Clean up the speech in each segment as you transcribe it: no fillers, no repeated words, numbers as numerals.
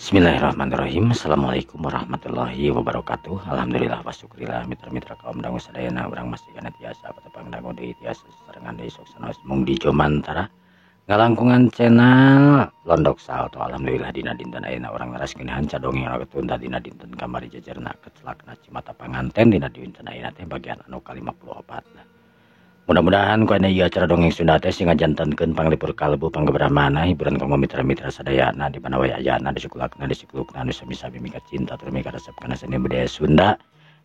Bismillahirrahmanirrahim. Assalamualaikum warahmatullahi wabarakatuh. Alhamdulillah wa syukurillah mitra-mitra kaum dangu sadayana urang masih kana tiasa patepang dangu deui tiasa sasarengan deui sok sanaos mung di Jomantara ngalangkungan channel Londok Salto. Alhamdulillah dina dinten ayeuna urang naraskeun hanca dongeng anu ketunda dina dinten kamari jejerna kecelakna Cimata Panganten dina dinten ayeuna teh bagian anu ka-54. Mudah-mudahan ku ieu acara dongeng Sunda teh sing ngajantenkeun panglipur kalbu panggebrahmana hiburan kanggo mitra-mitra sadayana di mana wae ayana di sakulakna di sikulukna anu sami-sami mika cinta tur mika resep kana seni budaya Sunda.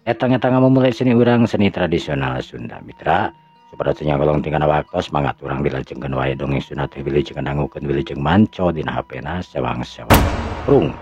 Etang-etang ngamumule seni urang seni tradisional Sunda mitra. Supaya teu nyangolong tingkana waktu semangat urang dilajengkeun wae dongeng Sunda teh wilujeng dangukeun wilujeng manco dina HP-na sewang-sewang. Prung.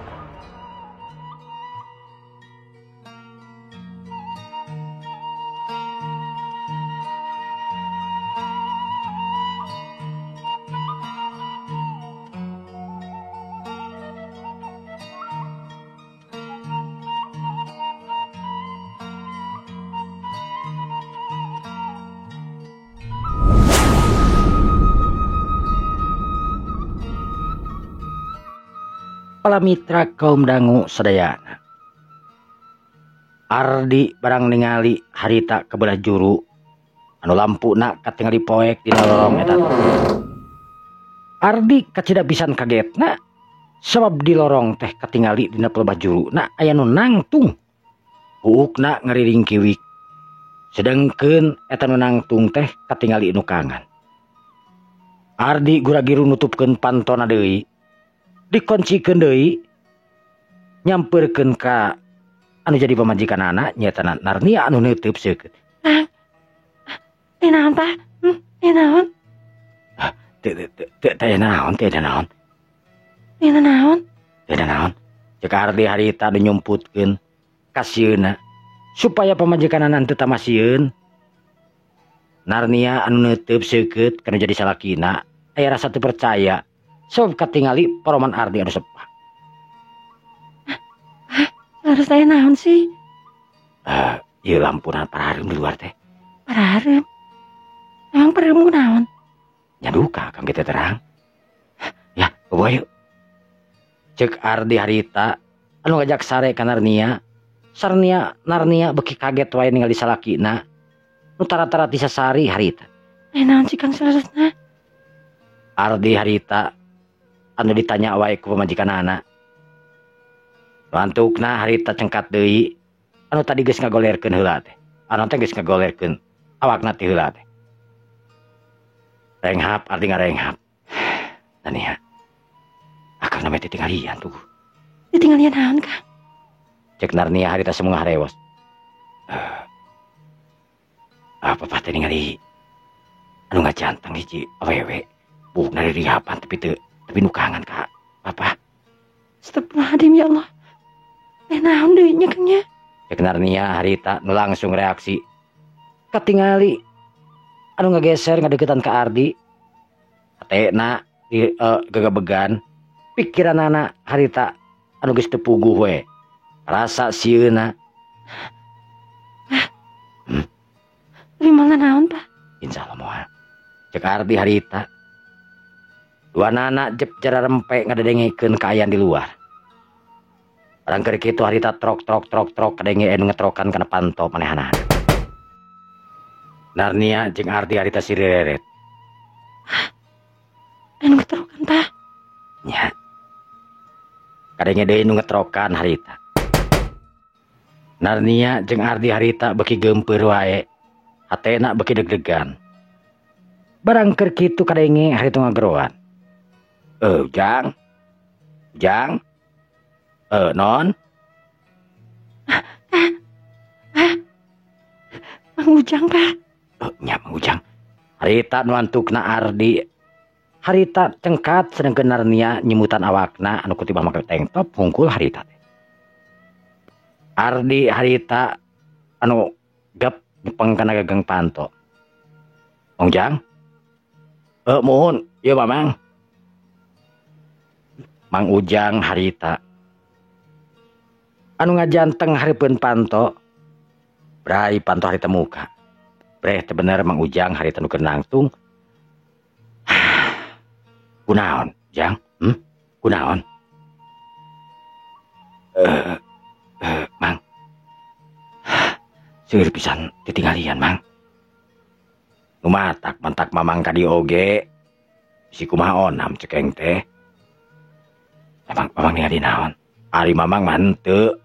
Para mitra kaum dangu sadayana. Ardi barang ningali harita kebelah juru anu lampuna katingali poek dina lorong eta. Ardi kacida pisan kagetna sabab di lorong teh katingali dina pelebah juruna aya nu nangtung. Buukna ngariring kiwik. Sedengkeun eta nu nangtung teh katingali nu kangan. Ardi guragiru nutupkeun pantona deui. Dikoncikeun deui nyampeurkeun ka anu jadi pamajikan anak nyaeta Narnia anu neuteub seukeut. Ah. Teh naon tah? Teh naon? Teh teh naon, teh naon? Teh naon? Teh naon? Cek Ardi harita nu nyumputkeun kasieuna supaya pamajikanana teu tamasieun. Narnia anu neuteub seukeut kana jadi salakina aya rasa teu percaya. Sebab katingali poroman Ardi anu sepah. Harus saya naon sih? Ieu lampunan parahareum di luar teh. Parahareum? Emang parahareum ku naon? Nya duka kang kita terang. Ya, bawa yuk. Cek Ardi harita anu ngajak sare ka Narnia. Sarnia Narnia beki kaget wae ningali salakina. Nu tara-tara ti sasari harita. Naon sih kang saleresna? Ardi harita anu ditanya wae ku pamajikan anak. Lantukna harita cengkat deui anu tadi geus ngagolerkeun heula teh. Anu teh geus ngagolerkeun awakna ti heula teh. Renghap Ardi ngarenghap. Tania. Akang name teh tinggalian tuh. Ditinggalian naon, Kang? Cek Narnia harita semua harewos. Apa teh ningali anu ngajanteng hiji awewe. Buukna dirihapan tapi teu tapi nu kangen ka papa. Astagfirullahaladzim ya Allah. Teh naon deui nya Kang nya? Cek Narnia harita nu langsung reaksi. Katingali anu ngageser ngadeukeutan ka Ardi. Hatena di gagabegan. Pikiranana harita anu geus teu puguh we. Rasa sieuna. Tapi malah naon, Pak? Insyaallah moal. Cek Ardi harita. Dua nana jep jara rempe ngadedengekeun kaayaan di luar. Barang keur kitu harita trok trok trok trok kadenge anu ngetrokan kana panto manehanana. Narnia jeung Ardi harita sireret. Anu ngetrokan tah? Nya. Kadenge deui nu ngetrokan harita. Narnia jeung Ardi harita beuki geumpeur wae. Hatena beuki deg-degan. Barang keur kitu kadenge harita ngageroan. Jang. Jang. Non. Mang Ujang, Pak. Nya Mang Ujang. Harita nu antukna Ardi. Harita cengkat sedengkeun Narnia nyemutan awakna anu kutibah make tank top hungkul harita teh. Ardi harita anu gep nyepeng kana gagang panto. Mang Ujang. Muhun, ieu Mamang. Mang Ujang harita anu ngajanteng hareupeun panto brai panto harita muka breh teu bener Mang Ujang harita nu keur nangtung. Kunaon Jang? Kunaon? Mang. Seueur pisan ditinggalian, Mang. Nu matak mantak Mamang ka dieu oge. Si kumaha onam cekeng teh. Emang Mamang ningali naon? Ari Mamang mah henteu.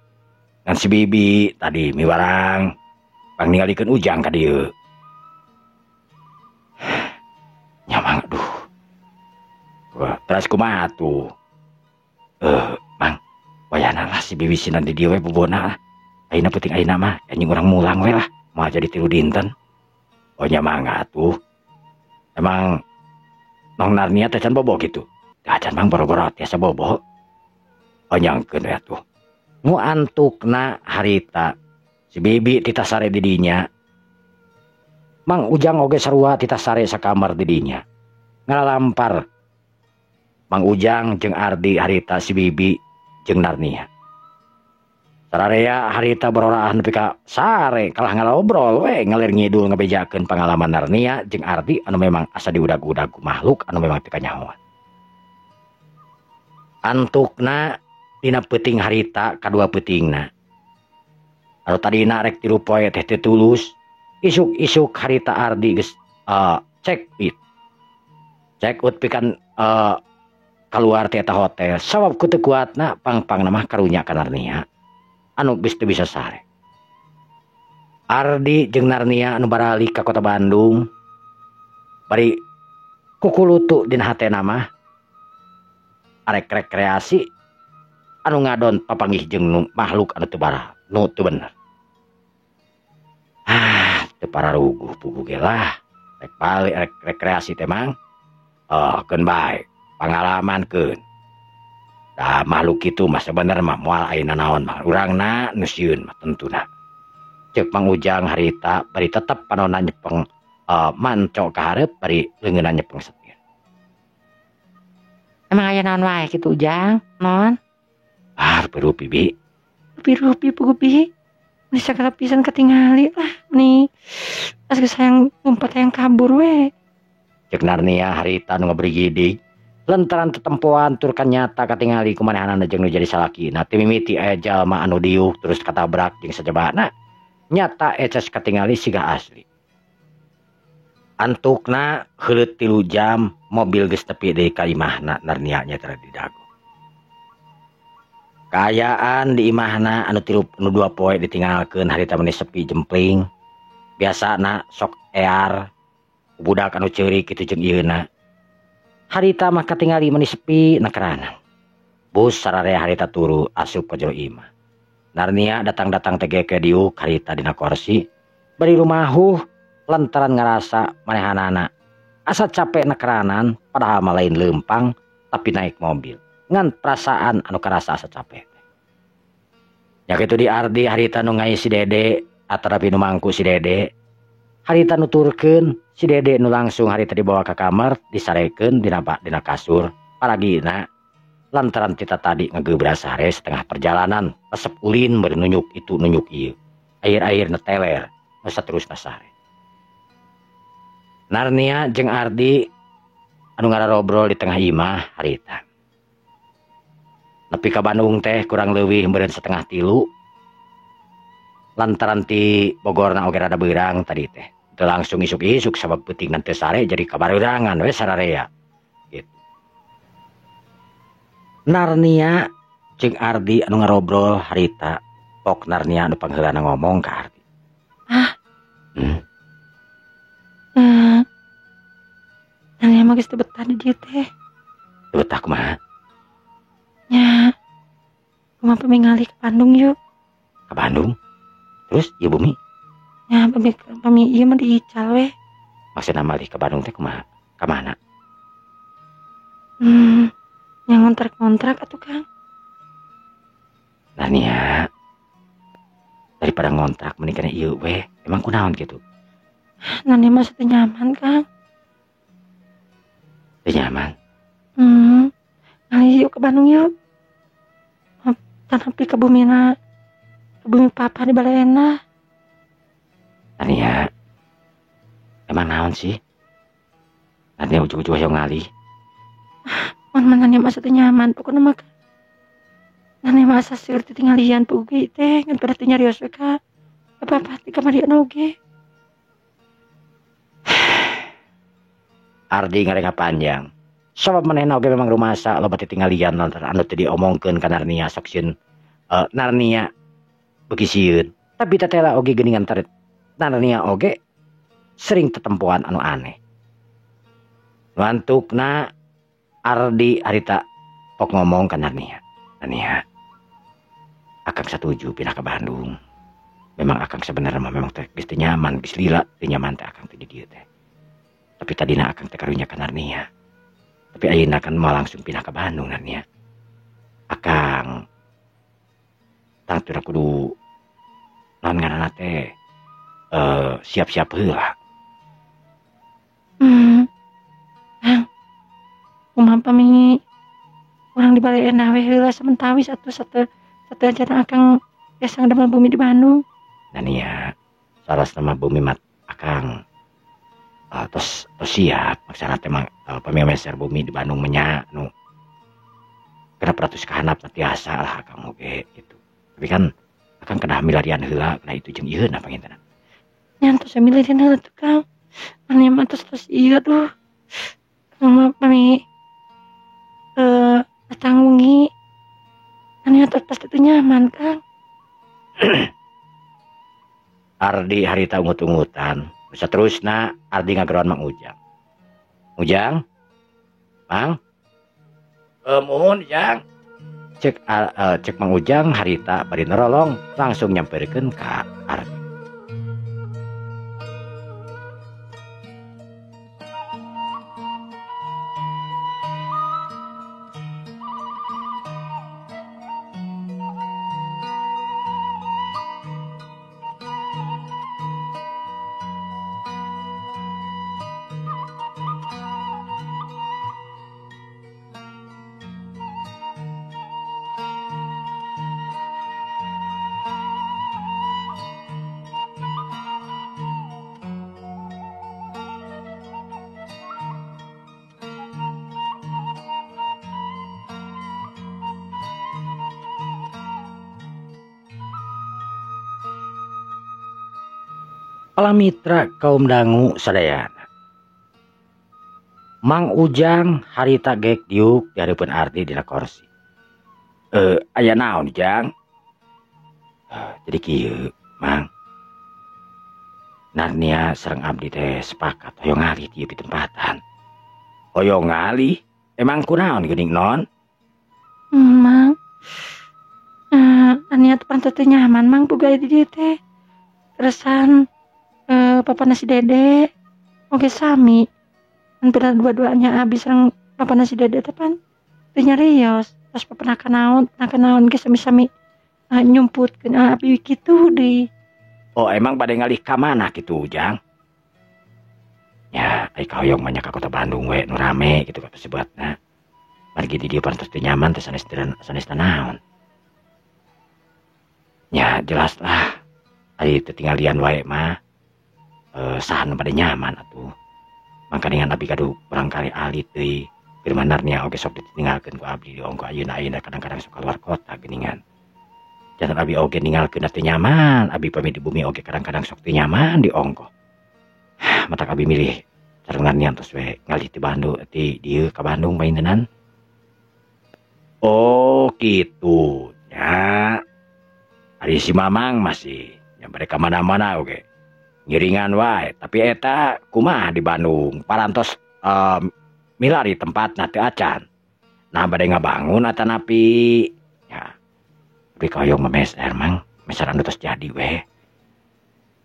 Ngan si Bibi tadi miwarang. Pang ningalikeun Ujang ka dieu. Nya Mang, aduh. Wah, teras kumaha tuh? Mang, wayahna lah si Bibi sinan di dieu we bobona lah. Ayeuna peuting ayeuna mah anjing urang mulang we lah, moal jadi 3 dinten. Oh nya mangga atuh. Emang Nong Narnia teh can bobo kitu? Teh acan Mang, boro-boro tiasa bobo. Oh nyangkeun we atuh. Nu antukna harita si Bibi titah sare di dinya. Mang Ujang oge sarua titah sare sakamar di dinya. Ngalampar Mang Ujang jeung Ardi harita si Bibi jeung Narnia. Sararea harita bororaah nepi ka sare kalah ngalobrol we ngalir ngidul ngabejakeun pangalaman Narnia jeung Ardi anu memang asa diudag-udag ku makhluk anu memang teu kanyahoan. Antukna dina peuting harita kadua peutingna. Anu tadina rek 3 poe teh teu tulus, isuk-isuk harita Ardi geus check it. Check out pikan kaluar ti eta hotel. Sabab ku teu kuatna pang-pangna mah karunya ka Narnia anu geus teu bisa sare. Ardi jeung Narnia anu baralik ka kota Bandung bari kukulutu dina hatena mah arek rekreasi anu ngadon papanggih jeung nu makhluk anu teu bara, nu teu bener. Ah, teu pararuguh puguh ge lah. Rek balik rek rekreasi teh Mang. Oh, keun bae, pangalaman keun. Da makhluk kitu mah sebenerna mah moal aya nanaon mah. Urangna nu sieun mah tentuna. Ceuk Mang Ujang harita bari tetep panonna nyepeng manco ka hareup bari leungeunna nyepeng setir. Emang aya naon wae kitu Ujang, non? Ah, rupi-rupi, Bi. Rupi-rupi puguh Bi. Meni sagala pisan katingali lah meni pas geus hayang ngumpet hayang kabur we. Ceuk Narnia harita nu ngabrigidig lantaran tetempoan tur kanyata katingali kumanehanana jeung nu jadi salakina. Teu mimiti aya jalma anu diuk terus katabrak jeung sajabana. Nyata eces katingali siga asli. Antukna heuleut 3 jam mobil geus tepi deui ka imahna Narnia nya teh di dago. Kaayaan di imahna anu tilu nu 2 poe ditinggalkeun harita meni sepi jempling. Biasana sok ear budak anu ceurik kitu jeung ieuna. Harita mah katingali meni sepi nakeranan. Bus sararea harita turu asup ka jero imah. Narnia datang-datang teh geke diuk harita dina kursi bari rumahuh lantaran ngarasa manehanana asa capek nakeranan padahal mah lain leumpang tapi naik mobil. Ngan perasaan anu karasa asa capek. Nya kitu di Ardi harita nu ngais si Dede atarapi nu mangku si Dede. Harita nuturkeun si Dede nu langsung harita dibawa ka kamar disarekeun dina kasur paragina lantaran kita tadi ngegebras sare setengah perjalanan resep ulin bari nunjuk itu nunjuk ieu air-air neteler nu saterusna sare. Narnia jeung Ardi anu ngararobrol di tengah imah harita. Nepi ka Bandung teh kurang leuwih meureun 2:30 lantaran ti Bogorna oge rada beurang tadi teh. Teu langsung isuk-isuk sabab peuting teu sare jadi kabareurangan we sararea gitu. Narnia jeung Ardi anu ngarobrol harita pok Narnia anu pangheulana ngomong ka Ardi. Ah. Narnia mah geus teu betah di dieu teh. Teu betah kumaha? Nya. Kumaha pami ngalih ka Bandung yuk. Ka Bandung? Terus ieu bumi? Nya pami ieu mah diical we. Maksudna malih ka Bandung teh kumaha? Ka mana? Nya ngontrak-ngontrak atuh Kang. Narnia, daripada ngontrak mending kana ieu we. Emang kunaon kitu? Narnia mah teu nyaman Kang. Teu nyaman? Ngalih yuk ke Bandung yuk. Tanapi ke bumina, ke bumi papa di Balena. Narnia, emang naon sih? Narnia ujug-ujug hayang ngalih. Mun mah Narnia mah teu nyaman, pokona mah Narnia mah asa seueur titinggalian puguh teh ngan pada teu nyarios we ka apa-apa ti kamari oge. Ardi ngarengah panjang. Sabab manehna oge memang rumasa loba titinggalian lantaran anu teu diomongkeun ka Narnia sok sieun Narnia beuki sieun. Tapi tetela oge geuningan tarit Narnia oge sering tetempoan anu aneh. Ngantukna Ardi harita pok ngomong ka Narnia. Narnia, akang satuju pindah ke Bandung. Memang akang sebenarnya mah memang teh geus teu nyaman, geus lila teu nyaman teh akang teh di dieu teh. Tapi tadina akang teh karunya ka Narnia. Tapi ayeuna kan moal langsung pindah ke Bandung Narnia. Akang tangtuna kudu naon ngaranna teh siap-siap heula. Kang, kumaha pami urang di bale enah we heula samentawis atuh sateuacan akang biasa ngadamel bumi di Bandung. Narnia, saras nama bumi mat akang tos siap maksana teh mah pami meser bumi di Bandung menya nu 600 kahanap mah tiasa lah akang oge gitu. Tapi kan akang kedah milarian heula nah itu jeung ieu na panginten. Nya tos milarian heula tuh Kang. Narnia mah tos ieu aduh. Kang mah pami datang wengi. Narnia tos pasti teu nyaman Kang. Ardi harita ungut-ungutan. Saterusna Ardi ngageroan Mang Ujang. Ujang? Mang? Muhun Jang. Cek Mang Ujang harita bari nerolong langsung nyamperkeun ka Ardi. Pala mitra kaum dangu sadayana. Mang Ujang harita gek diuk di hareupeun Ardi dina korsi. Aya naon Jang? Jadi kieu, Mang. Narnia sareng abdi teh sepakat hoyong ngalih di pitempatan. Hoyong ngalih? Emang kunaon geuning non? Mang. Narnia teh pantes teu nyaman Mang boga di dieu teh. Terusan papa nasi dede oke sami antara dua-duanya abis sareng papa nasi dede teh pan teu nyarios pas papa naon ge sami-sami nyumputkeun abi kitu deui. Oh emang bade ngalih ka mana kitu Ujang? Ya ai kahoyong mah nya ka kota Bandung we nu rame kitu ka sebatna. Margi di dieu pantes teu nyaman teh sanes sanes naon. Ya jelas lah ari teu tinggalian wae mah. Saha nu bade nyaman atuh. Mangka dengan abdi gaduh barangkali alit deui. Keur Narnia oge sok ditinggalkeun ku abdi di ongko ayeuna ayeuna kadang-kadang sok keluar kota geuningan. Janten abdi oge ninggalkeun teu nyaman, abdi pami di bumi oge kadang-kadang sok teu nyaman di ongko. Matak abdi milih sareng Narnia tos we ngalih ti Bandung ti dieu ka Bandung paintenan. Oh kitu nya. Ari si Mamang masih nya bade ka mana-mana oge. Ngiringan wae, tapi eta kumaha di Bandung parantos milari tempatna teu acan. Nah bade ngabangun atanapi ya. Tapi hoyong mah meser Mang, meser anu tos jadi we.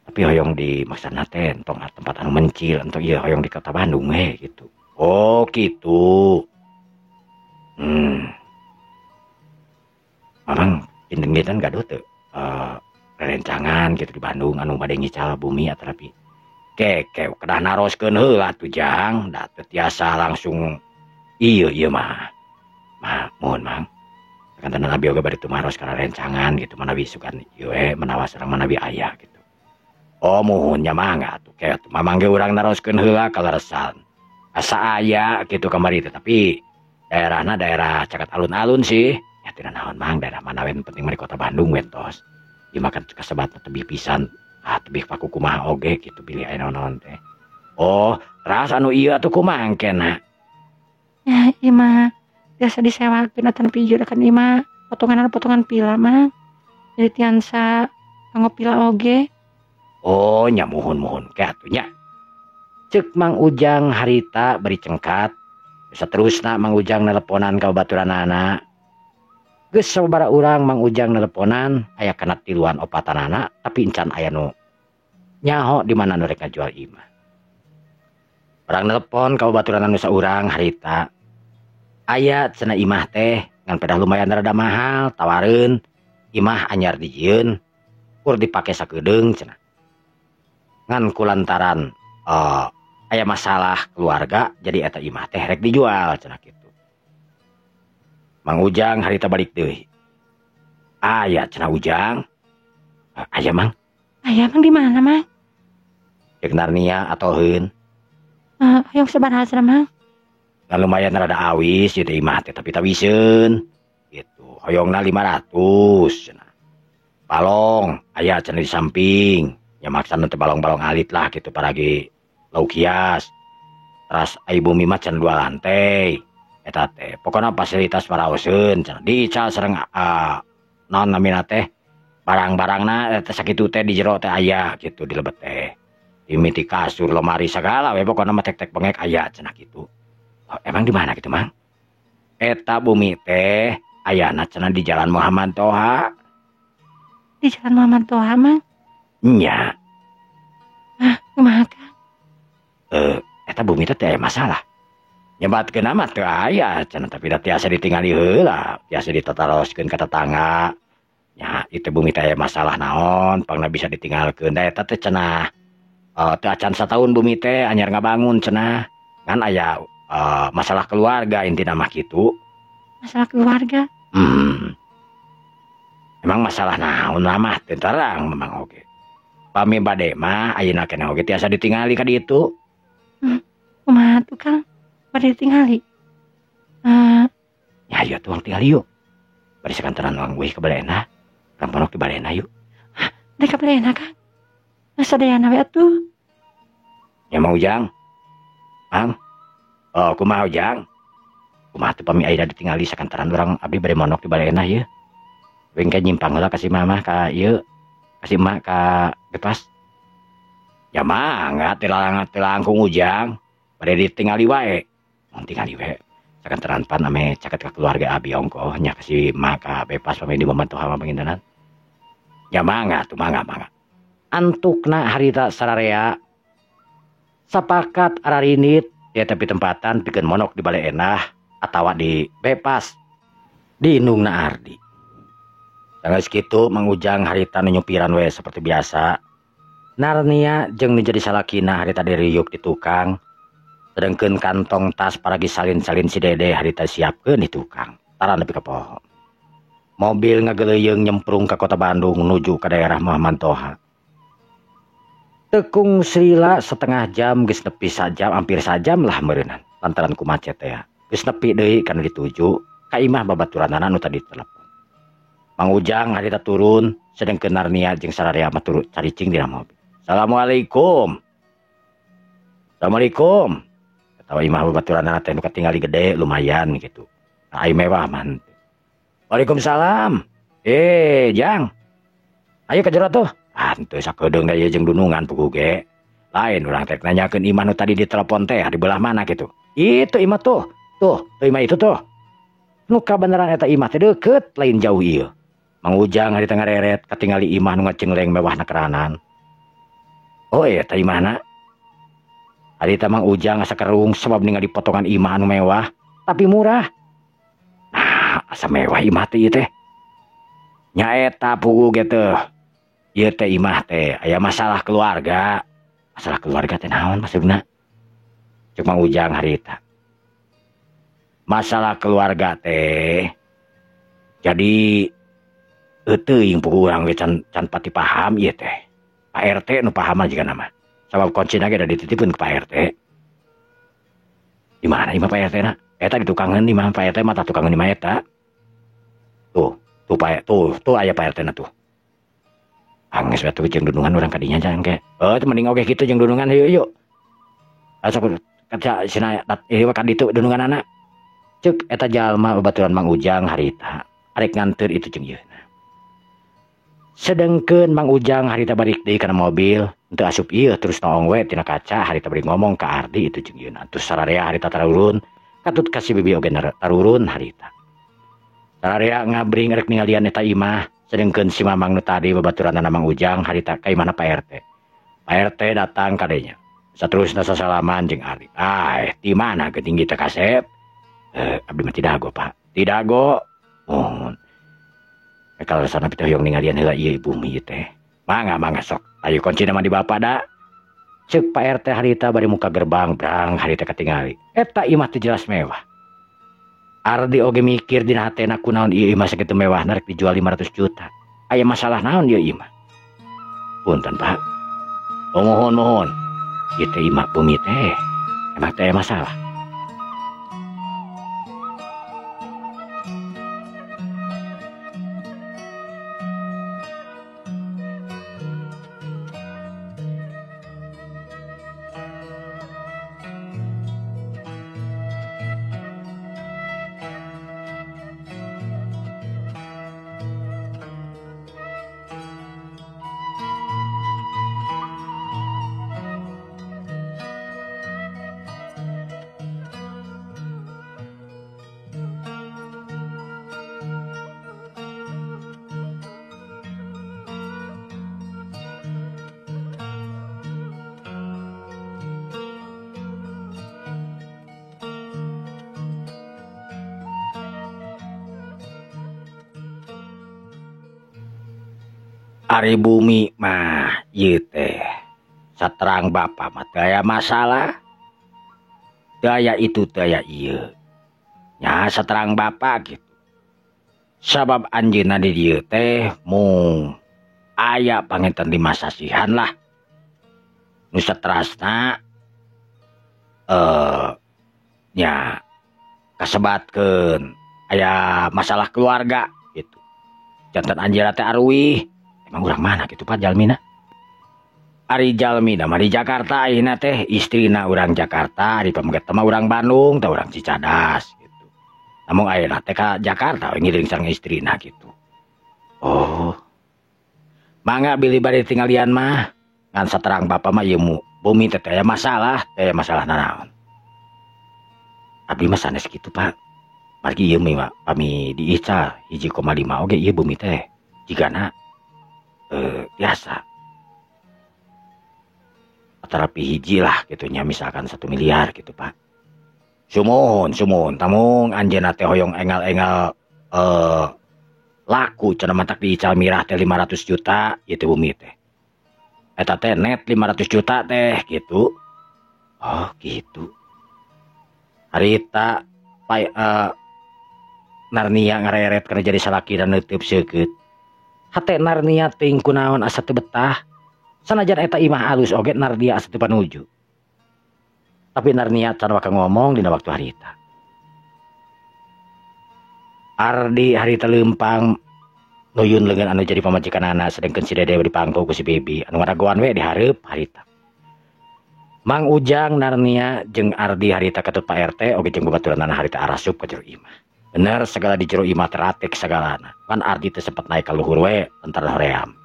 Tapi hoyong di maksana teh entong tempat anu mencil, entong ieu hoyong di kota Bandung we gitu. Oh kitu. Mamang pinten-pinten gaduh teu rerencangan gitu di Bandung anu bade ngical bumi atanapi keke kedah naroskeun heula atuh Jang, da teu tiasa langsung ieu ieu mah. Mah muhun Mang. Kantenan abi oge bade tumaros kana rencangan gitu manawi sugan ieu we manawa sareng manawi aya gitu. Oh muhun nya mangga atuh ke atuh mamang ge urang naroskeun heula kaleresan. Asa aya gitu kamari teh tapi daerahna daerah caket alun-alun sih. Nya teu naon Mang, daerah mana we penting mah di kota Bandung we tos. Ieu mah kan kasebatna tebih pisan. Ah tebih paku kumaha oge kitu bilih aya naon-naon teh. Oh, teras anu ieu atuh kumaha engkena? Ya ieu mah biasa disewakeun atan pijer kan ieu mah potongan-potongan pila Mang. Jadi tiansa kanggo pila oge. Oh, nya muhun-muhun ke atuh nya. Ceuk Mang Ujang harita bari cengkat. Saterusna Mang Ujang nelponan ka baturanana. Geus sababaraha urang Mang Ujang nelponan aya kana tiluan opatanana tapi encan aya nu nyaho di mana nu rek ngajual imah. Urang nelpon ka baturan nu saurang harita. Aya cenah imah teh ngan pedah lumayan rada mahal tawareun imah anyar dijieun kur dipake sakedeung cenah. Ngan kulantaran aya masalah keluarga jadi eta imah teh rek dijual cenah kitu. Mang Ujang harita balik deui. Aya cenah Ujang. Aya Mang. Aya Mang di mana Mang? Ceuk Narnia atoheun. Hoyong sabaraha cenah Mang? Ngan lumayan rada awis ieu teh imah teh tapi tawiseun. Gitu. Hoyongna 500 cenah. Balong aya cenah di samping. Ya maksana teh balong-balong alit lah gitu paragi lauk hias. Teras ai bumi mah cenah 2 lantai. Eta teh pokona fasilitas maraoseun cenah dical sareng naon namina teh barang-barangna eta sakitu teh di jero teh aya gitu di lebet teh. Dimiti kasur lemari sagala we pokona mah tek-tek bengek aya cenah kitu. Oh, emang di mana gitu Mang? Eta bumi teh ayana cenah di Jalan Muhammad Toha. Di Jalan Muhammad Toha Mang? Nya. Ah, kumaha Kang? Eta bumi teh aya masalah. Nyebatkeun mah teu aya cenah tapi da tiasa ditingali heula, tiasa ditataroskeun ka tetangga. Nya ieu teh bumi teh aya masalah naon, pangna bisa ditinggalkeun. Da eta teh cenah teu acan sataun bumi teh anyar ngabangun cenah. Ngan aya masalah keluarga intina mah kitu. Masalah keluarga? Emang masalah naon mah teu terang memang oge. Pami bade mah ayeuna keneh oge tiasa ditingali ka ditu. Kumaha tuh Kang? Bade ditingali. Ya ayo tuang tingali yuk. Bade sakantenan urang euy ka Balena. Urang pondok di Balena yuk. Hah, dek ka Balena Kang? Sadayana we atuh. Ya Mang Ujang. Mang. Oh, kumaha Ujang? Kumaha teh pami ayeuna ditingali sakantenan urang abdi bade mondok di Balena ieu. Wing ke nyimpang heula ka si mamah ka ieu. Ka si emak ka Bepas. Ya mangga teu langkung Ujang. Bade ditingali wae. Mun tingali we. Sakantenan pan ame caket ka keluarga abi ongkoh nya ka si emak ka Bepas pami di Muhammad Toha mah pangintenan. Ya mangga tuh mangga mangga. Antukna harita sararea sapakat ararinit ya tapi tempatan pikeun monok di Bale Endah atawa di Bepas di indungna Ardi. Sanggeus kitu Mang Ujang harita nu nyupiran we seperti biasa. Narnia jeung nu jadi salakina harita diriuk di tukang. Sedengkeun kantong tas paragi salin-salin si Dede harita siapkeun di tukang. Tara nepi ka poho. Mobil ngageleuyeung nyemprung ka kota Bandung nuju ka daerah Muhammad Toha. Tekung Srila setengah jam geus nepi sajam hampir sajam lah meureunnan lantaran ku macet teh. Geus nepi deui kana dituju ka imah babaturanana nu tadi telepon. Mang Ujang harita turun sedengkeun Narnia jeung sararea mah turun caricing dina mobil. Assalamualaikum. Assalamualaikum. Atawa imah babaturanana teh nu katingali gede lumayan gitu. Nah, ai mewah mah. Waalaikumsalam. Jang. Ayo ka jero tuh. Ah, teu sakedeung da ieu jeung dunungan puguh ge. Lain urang teh nanyakeun imah nu tadi ditelepon teh di belah mana gitu. Itu imah tuh. Tuh, tuh imah itu tuh. Nu kabeneran eta imah teh deukeut lain jauh ieu. Mang Ujang harita ngareret katingali imah nu ngacengleng mewahna keranan. Oh iya eta imahna. Harita Mang Ujang asa kerung sebab ningali potongan imah anu mewah tapi murah. Nah, asa mewah imah teh ieu teh. Nya eta puguh ge teh. Ieu teh imah teh aya masalah keluarga. Masalah keluarga teh naon maksudna? Ceuk Mang Ujang harita. Masalah keluarga teh jadi teuing puguh urang ge can pati paham ieu teh. Pak RT nu paham aja nama. Sabab kuncina ge da dititipkeun ke Pak RT. Di mana imah Pak RT na? Eta di tukangeun imah Pak RT mah tah tukangeun imah eta. Tuh Pak, tuh aya Pak RT na tuh. Angges we tuh jeung dunungan urang kadinya jangan ke. Oh, itu mending oge kitu jeung dunungan yuk yuk. Asa kaca sina ieu ka ditu dunungan anak. Cek eta jalma babaturan Mang Ujang harita. Arek nganteur itu jeung yeuna. Sedengkeun Mang Ujang harita balik deui kana mobil, teu asup ieu terus noong we tina kaca harita bari ngomong ka Ardi itu jeung yeuna. Terus sararea harita tarurun, katut ka si Bibi oge tarurun harita. Sararea ngabring rek ningalian eta imah, sedengkeun si Mamang nu tadi babaturanna Mang Ujang harita ka imahna Pak RT. Pak RT datang kadenya. Saterusna sasalaman jeung Ardi. Ah, di mana geuning kita kasep? Abdi mah tidak go, Pak. Tidak go. Mohon. Kalau sana pita hoyong ningalian heula ieu bumi teh. Mangga mangga sok. Ayo kuncina mah di bapak da. Ceuk Pak RT harita bari muka gerbang brang harita katingali. Eta imah teh jelas mewah. Ardi oge mikir dina hatena kunaon ieu imah sakitu mewah rek dijual 500 juta. Aya masalah naon ieu imah? Punten Pak. Oh, mohon mohon. Ieu teh imah bumi teh. Emang teh masalah. Ari bumi mah ieu teh saterang bapa mah teu aya masalah. Teu aya itu teu aya ieu. Nya saterang bapa gitu. Sabab anjeunna di dieu teh mung aya panginten 5 sasihan lah. Nu saterasna nya kasebatkeun aya masalah keluarga gitu. Jantan anjeunna teh aruih. Emang urang mana gitu Pak jalmina? Ari jalmina mah di Jakarta ayeuna teh istrina urang Jakarta, ari pameget mah urang Bandung teh urang Cicadas gitu. Namun ayeuna teh ka Jakarta we ngiring sareng istrina gitu. Oh. Mangga bilih bade tinggalian mah ngan saterang bapa mah ieu bumi teh aya masalah, teh masalah nanaon. Abdi mah sanes kitu Pak. Margi ieu mah pami diical 1,5 oge ieu bumi teh jigana biasa terapi hiji lah gitunya misalkan 1 miliar gitu Pak. Sumuhun sumuhun tamung anjeunna teh hoyong engal-engal laku cenah matak diical mirah teh 500 juta ieu teh bumi teh. Eta teh net 500 juta teh gitu. Oh gitu. Harita Narnia ngareret kana jadi salaki dan neuteub seukeut. Hate Narnia ting kunaon asa teu betah. Sanajan eta imah alus oge Narnia asa teu panuju. Tapi Narnia can waka ngomong dina waktu harita. Ardi harita leumpang nuyun leungeun anu jadi pamajikanana sedengkeun si Dede dipangku ku si Bibi anu ngaragoan we dihareup harita. Mang Ujang Narnia jeung Ardi harita katut Pak RT oge jeung babaturanana harita arasup ka jero imah. Bener segala di jero imah teratik segalana. Kan Ardi teh sempat naik ka luhur we antara hoream.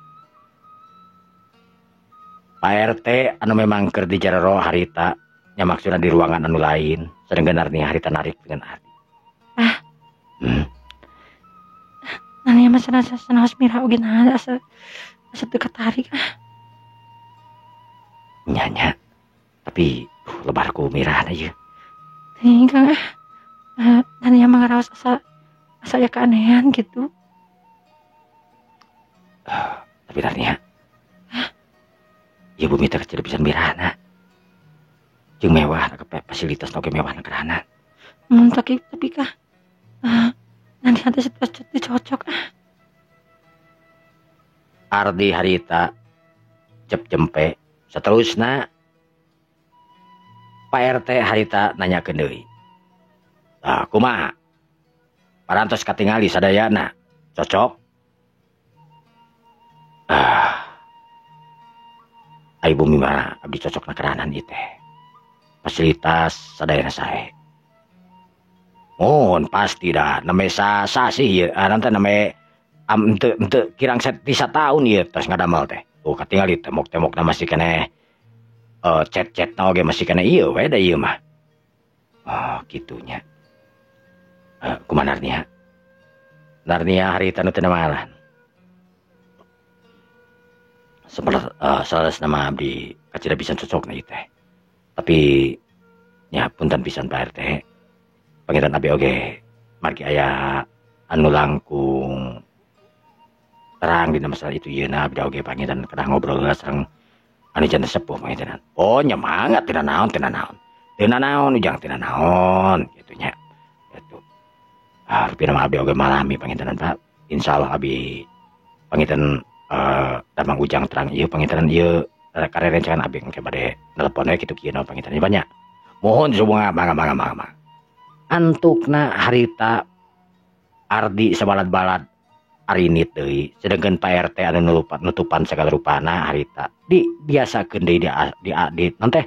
Pak RT anu memang keur di jero harita nya maksudna di ruangan anu lain sedengkeun Narnia harita narik dengan Ardi. Ah. Narnia mah sanaos mirah oge naha asa teu katarik ah. Nya nya. Tapi lebar ku mirahna ieu. Teuing Kang ah. Narnia mah ngaraos asa aya keanehan gitu. Tapi Narnia. Ieu bumi teh kecil pisan mirahna. Jeung mewah fasilitas oge mewah na kerana. Tapi kah Narnia teh cocok ah. Ardi harita cep jempe seterusna Pak RT harita nanyakeun deui. Tah kumaha? Parantos katingali sadayana. Cocok. Ah. Ai bumi mah abdi cocok na keranan ieu teh. Fasilitas sadayana sae. Mohon pasti dah nembe sasih ieu, nanti nembe am henteu kirang tisa tahun ieu tos ngadamel teh. Tuh katingali tembok-tembokna masih keneh cat-catna oge masih keneh ieu we da ieu mah. Oh, kitunya. Kumaha Narnia? Narnia harita nu teu namalan. Sebelah saleresna mah abdi kacida pisan cocokna ieu teh. Tapi nya punten pisan Pak RT. Panginten abdi oge margi aya anu langkung terang dina masalah itu ieu na abdi oge panginten kedah ngobrol heula sareng anu janten sepuh pangintenan. Oh nya mangga teu naon teu naon. Teu naon Ujang teu naon kitu nya. Kitu. Ah rupina mah abdi oge malami pangintenan Pak. Insyaallah abdi panginten damang Ujang terang ieu pangintenan ieu karerencangan abdi engke bade telepon we kitu kieu panginten banyak. Mohon sumangga mangga mangga mangga. Antukna harita Ardi sabalad-balad arinit deui sedengkeun Pak RT anu nutupan sagala rupana harita di biasakeun deui di non teh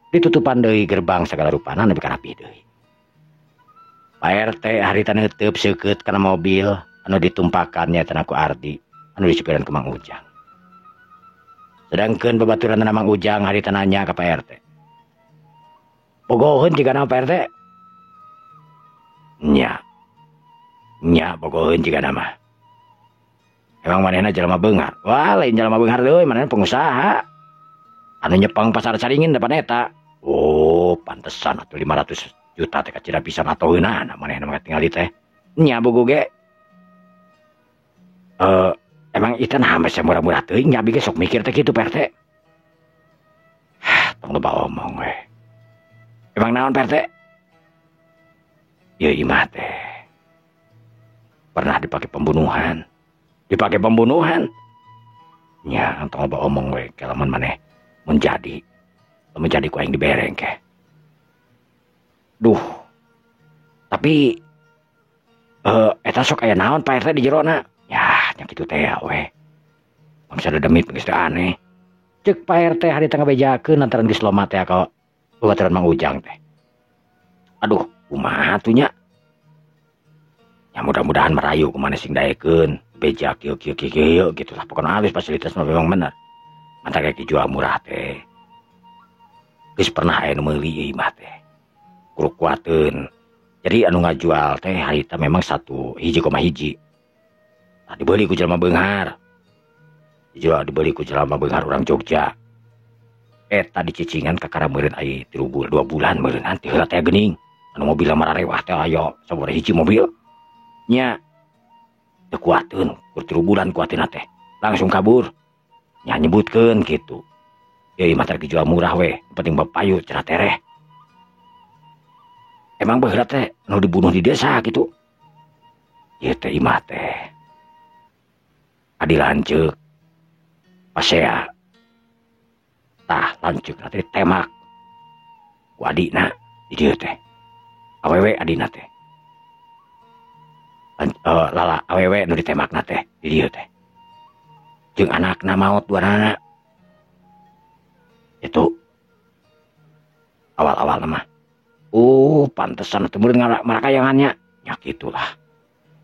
ditutupan deui gerbang sagala rupana nepi ka rapi deui. Pak RT harita neuteub seukeut kana mobil anu ditumpakan nyaeta ku Ardi anu disupiran ku Mang Ujang. Sedangkeun babaturan Mang Ujang harita nanya ka Pak RT. Bogoheun jigana Pak RT? Nya. Nya bogoheun jigana mah. Emang manehna jelema beunghar? Wah, lain jelema beunghar deui, manehna pengusaha. Anu nyepeng pasar Caringin depan eta. Oh, pantesan atuh 500 juta teh kacida pisan atoheunana manehna mah tingali teh. Nya bogo ge. Emang itu nah masih murah-murah teuing nya abi ge sok mikir teh kitu Pak RT. Hah, tong loba omong we. Emang naon Pak RT? Ieu imah teh pernah dipakai pembunuhan. Dipakai pembunuhan. Nya tong loba omong we ke lamun maneh mun jadi. Lamun jadi ku aing dibereng ke. Duh. Tapi eta sok aya naon Pak RT di jerona? Ya, nya kitu teh we. Bangsa dedemit geus teh aneh. Ceuk Pak RT harita ngabejakeun lantaran geus lomat teh ka babaturan Mang Ujang teh. Aduh, kumaha atuh nya? Ya mudah-mudahan merayu kumaha sing daekeun, beja kieu kieu kieu kieu gitu lah. Pokona halus fasilitas mah memang bener. Mantap kayak dijual murah teh. Geus pernah aya nu meuli ieu imah teh. Kudu kuateun. Jadi anu ngajual teh harita memang 1,1. Nah, dibeli ku jelema beunghar. Dijual dibeli ku jelema beunghar urang Jogja. Eta dicicingan kakara meureun ai 3 bulan 2 bulan meureun teh heula teh geuning. Anu mobil mararewah teh aya sabaraha hiji mobil. Nya teu kuateun, kur 3 bulan kuateunna teh. Langsung kabur. Nya nyebutkeun kitu. Ieu imah teh dijual murah we, penting bapayu cenah tereh. Emang baheula teh nu dibunuh di desa kitu. Ieu teh imah teh adi lanceuk pasea tah lanceuk teh ditemak ku adina di dieu teh awewe adina teh lala awewe nu ditemakna teh di dieu teh jeung anakna maot duanana itu awal-awal mah. Pantesan atuh meureun marakayangannya nya kitulah.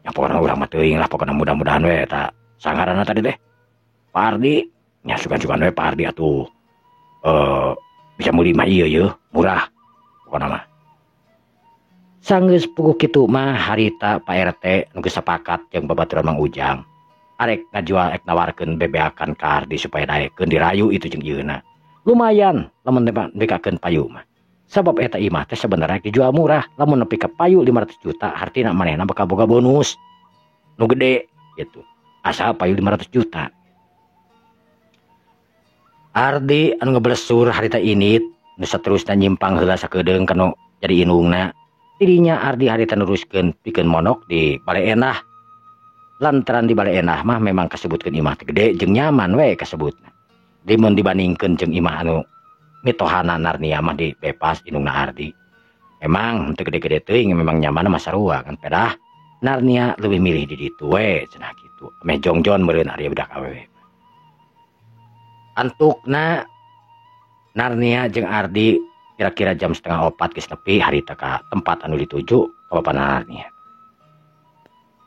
Nya pokona urang mah teuing lah pokona mudah-mudahan we eta sangarana tadi teh Pak Ardi nya sugan-sugan we Pak Ardi atuh bisa meuli mah ieu yeuh murah pokona mah. Sanggeus puguh kitu mah harita Pak RT nu geus sapakat jeung babaturan Mang Ujang arek ngajual ek nawarkeun bebeakan ka Ardi supaya daekeun dirayu itu jeung ieuna. Lumayan lamun nepikakeun payu mah. Sabab eta imah teh sebenarnya dijual murah lamun nepi ka payu 500 juta hartina manehna bakal boga bonus nu gede gitu. Asal payu 500 juta. Ardi anu ngeblesur harita init nu saterusna nyimpang heula sakedeung kanu jadi inungna. Dirinya Ardi harita neruskeun pikeun monok di Bale Enah. Lantaran di Bale Enah mah memang kasebutkeun imah teh gede jeung nyaman we kasebutna. Dimun dibandingkeun jeung imah anu mitohana Narnia mah di bebas inungna Ardi. Emang teu gede-gede teuing memang nyaman mah sarua kan pedah. Narnia leuwih milih di ditu we cenah kitu. Meh jongjon meureun ari budak awewe. Antukna Narnia jeung Ardi kira-kira jam 3:30 geus nepi harita ka tempat anu dituju ka bapana Narnia.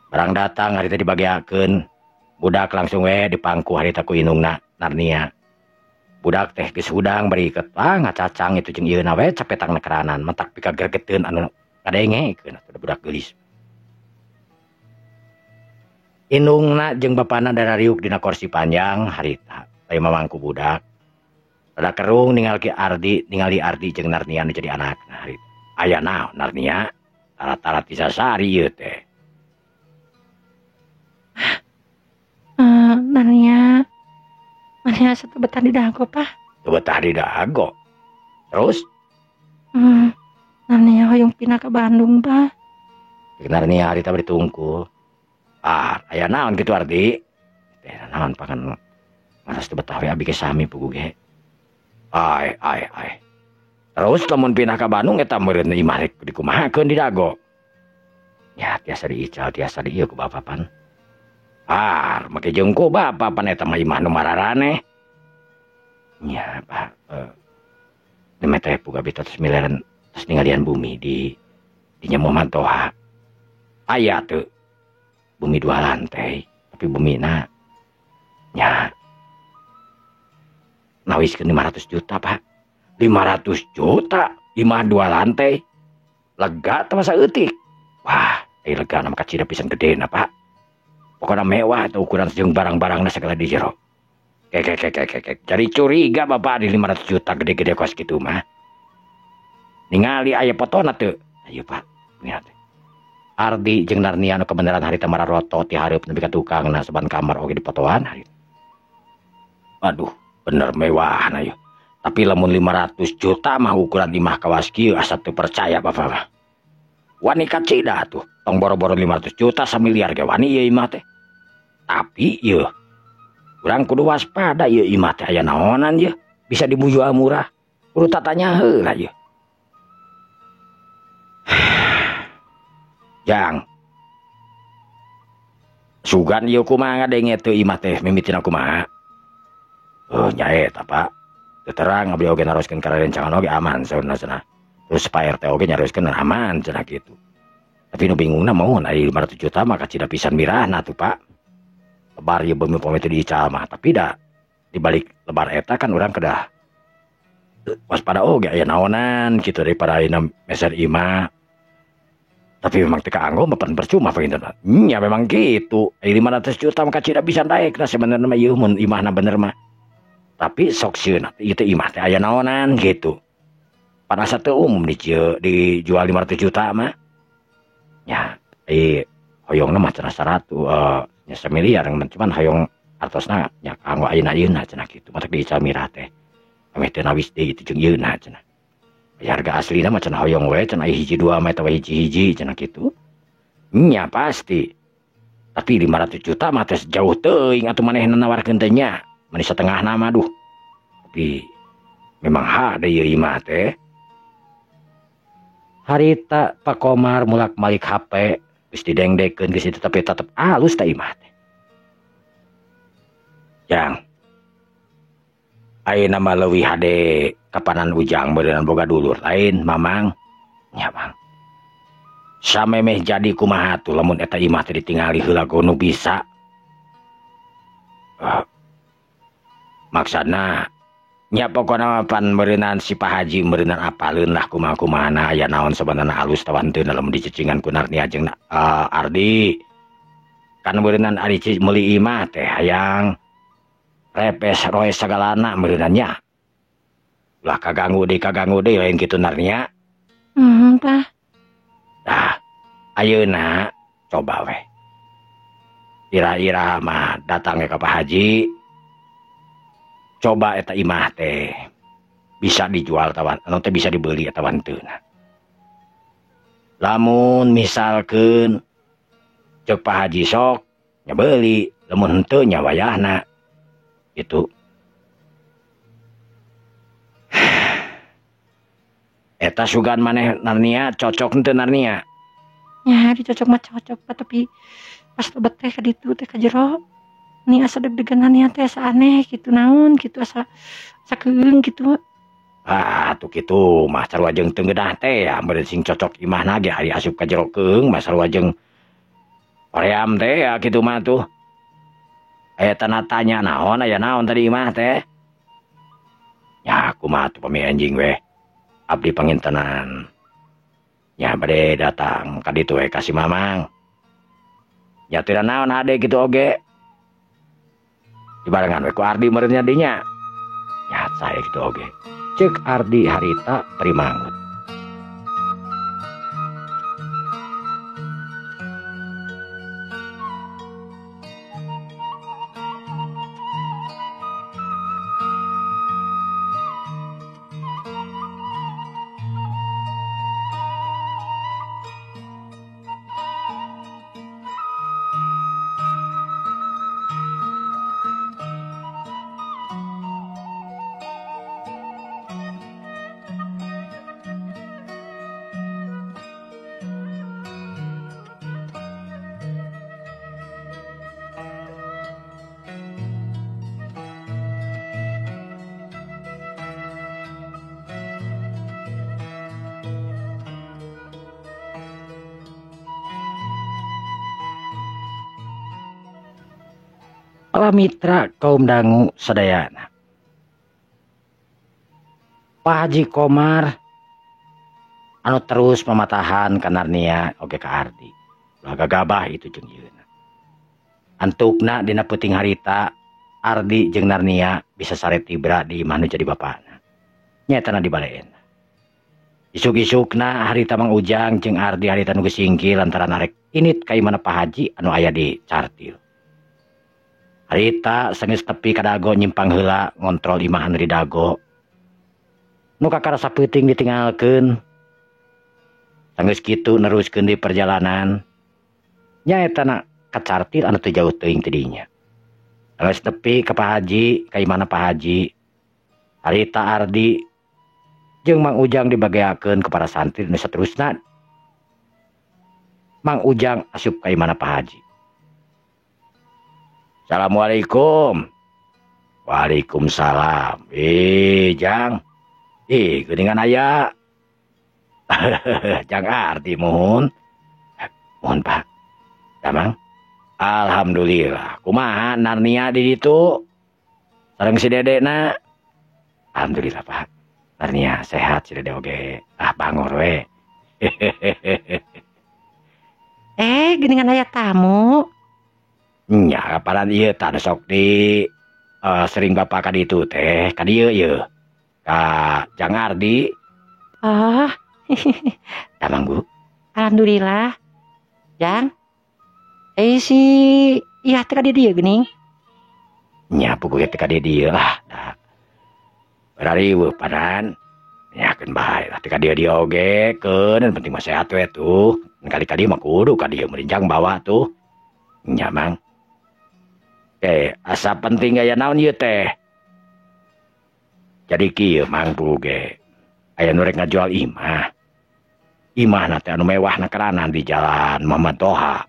Barang datang harita dibagiakeun, budak langsung we dipangku harita ku indungna Narnia. Budak teh geus hudang bari iket ngacacang itu jeung ieuna we capetang nekeranan mentak pika gregeteun anu kadengekeun atuh budak geulis. Indungna jeung bapana darariuk dina kursi panjang harita bari mamangku budak. Rada kerung ningali Ardi jeung Narnia nu jadi anakna harita. Aya naon Narnia? Tara-tara tisasari ieu teh. Narnia satu betah di dago, Pak. Teu betah di dago. Terus? Narnia hoyong pindah ke Bandung, Pak. Narnia harita bari tungkul. Ah, aya naon kitu Ardi? Teh naon pangan maras teu betah we abi ge sami puguh ge. Ai ai ai. Terus lamun pindah ka Bandung eta meureun imah rek dikumahakeun di dago. Ya tiasa diical, tiasa di ieu ku bapa pan. Ah, make jeung ku bapa pan eta mah imah nu mararaneh. Nya, Pak. Demi teh puguh abi tos mileran tos ningalian bumi di dinya Muhammad Toha. Aya teu bumi 2 lantai, tapi bumina nya nawiskeun 500 juta, Pak. 500 juta imah 2 lantai. Lega teh masa eutik. Wah, lega na kacida pisan gedena, Pak. Pokona mewah atau ukuran jeung barang-barangna segala di jero. Kek. Jadi curiga Bapak di 500 juta gede-gede kos kitu mah. Ningali aya fotona teu? Ayo, Pak. Ningali. Ardi jeung Narnia anu kebenaran harita mararoto ti hareup nepi ka tukangna saban kamar oge dipotoan harita. Aduh, bener mewah na ieu. Tapi lamun 500 juta mah ukuran imah kawas kieu asa teu percaya Bapak mah. Wani kacida atuh, tong boro-boro 500 juta samiliar ge wani ieu imah teh. Tapi ieu urang kudu waspada ieu imah teh aya naonan ieu, bisa dibujual murah. Kudu tatanya heula ieu. Jang. Sugan ieu kumaha ngadenge teu imah teh mimitina kumaha? Oh nya eta Pak. Teu terang abdi oge naroskeun ka rencangan oge aman saurna cenah. Terus Pak RT oge nyarioskeun aman cenah kitu. Tapi nu bingungna mohon ari 500 juta mah kacida pisan mirahna tuh Pak. Lebar ieu bumi pami teu diical mah, tapi da dibalik lebar eta kan urang kedah waspada oge aya naonan kitu daripada ayeuna meser imah. Tapi memang teu kaanggo mah pan percuma panginten. Nya memang gitu. Ai 500 juta mah kacida pisan daek nah sebenarnya mah ieu mun imahna bener mah. Tapi sok sieun ieu teh imah teh aya naonan gitu. Pan asa teu umum dijual 500 juta mah. Nya ai hoyongna mah cenah 100 nya samiliar cuman hoyong artosna nya kaanggo ayeuna ayeuna cenah kitu. Matak diical mirah teh. Ameh teu nawis deui itu jeung ieuna cenah. Ya, harga aslina mah cenah hoyong we cenah hiji dua mah eta we hiji-hiji cenah kitu. Nya pasti. Tapi 500 juta mah teh jauh teuing atuh manehna nawarkeun teh nya. Mani satengahna mah duh. Tapi memang hade ieu imah teh. Harita Pak Komar mulak-malik HP geus didengdekeun geus itu tapi tetep alus teh imah teh. Jang. Ayeuna mah leuwih hade kapanan ujang beureunan boga dulur lain mamang nya Bang. Samemeh jadi kumaha tuh lamun eta imah teh ditingali heula nu bisa. Maksudna nya pokona pan meureunan si Pak Haji meureunan apaleun lah kumaha-kumahana aya naon sabenerna alus tawan teu lamun dicecingan ku Narnia jeung Ardi. Kan meureunan ari meuli imah teh hayang repes roes sagalana meureunan nya. Ulah kaganggu deui lain kitu Narnia. Tah. Tah, ayeuna coba weh. Ira-ira mah datang ka Pak Haji. Coba eta imah teh bisa dijual tawan, anu teh bisa dibeli atawa henteu. Lamun misalkeun ceuk Pak Haji sok nya beuli, lamun henteu nya wayahna. Itu. Eta sugan maneh Narnia cocok henteu Narnia? Nya dicocok mah cocok Pak, tapi pas lebet teh ka ditu teh ka jero ni asa deg-deganan nya teh asa aneh gitu naon gitu asa keung gitu. Ah tuh kitu mah sarua jeung teu ngeunah teh ya meureun sing cocok imahna ge ari asup ka jero keung mah sarua jeung hoream teh ya kitu mah tuh. Aya tanda tanya naon aya naon tadi imah teh. Ya kumaha tuh pami anjing weh. Abdi pangintenan. Nya bade datang ka ditu we ka si Mamang. Nya teu naon hade kitu oge. Dibarengan we ku Ardi meureun nya dinya. Nya sae kitu oge. Cek Ardi harita primangut. Para mitra kaum dangu sadayana. Pak Haji Komar anu terus mematahan ka Narnia oge ka Ardi. Ulah gagabah itu jeung ieuna. Antukna dina peuting harita Ardi jeung Narnia bisa sare tibra di imah nu jadi bapana. Nyaetana di baleena. Isuk-isukna harita Mang Ujang jeung Ardi harita nu geus singkil lantaran arek init ka imahna Pak Haji anu aya di Cartil. Harita sanggeus tepi ka dago nyimpang heula ngontrol imah anu di dago. Nu kakara sapeuting ditinggalkeun. Sanggeus kitu neruskeun di perjalanan. Nyaetana ka Cartil anu teu jauh teuing ti dinya. Sanggeus tepi ka Pak Haji, ka imahna Pak Haji. Harita Ardi jeung Mang Ujang dibageakeun ku para santri nu saterusna. Mang Ujang asup ka imahna Pak Haji. Assalamualaikum. Waalaikumsalam. Jang. Geuningan aya. Jang Ardi mohon. Mohon Pak. Damang. Alhamdulillah. Kumaha Narnia di ditu? Sareng si Dedekna. Alhamdulillah Pak. Narnia sehat si Dede oge. Ah bangor we. Geuningan aya tamu. Nya kapanan ieu tah sok di sering bapak ka ditu teh ka dieu ieu ka Jang Ardi. Oh. Damang Bu. Alhamdulillah. Jang. Si iya teh ka dieu geuning. Nya puguh teh ka dieu lah da. Barariweuh panan. Nya keun bae lah teh ka dieu dieu oge keun penting mah sehat we tuh. Kali-kali mah kudu ka dieu meureun jang bawa tuh. Nya Mang. Asa penting aya naon ieu teh. Jadi kieu Mang Puge. Aya nu rek ngajual imah. Imahna teh anu mewah na keranan di Jalan Muhammad Toha.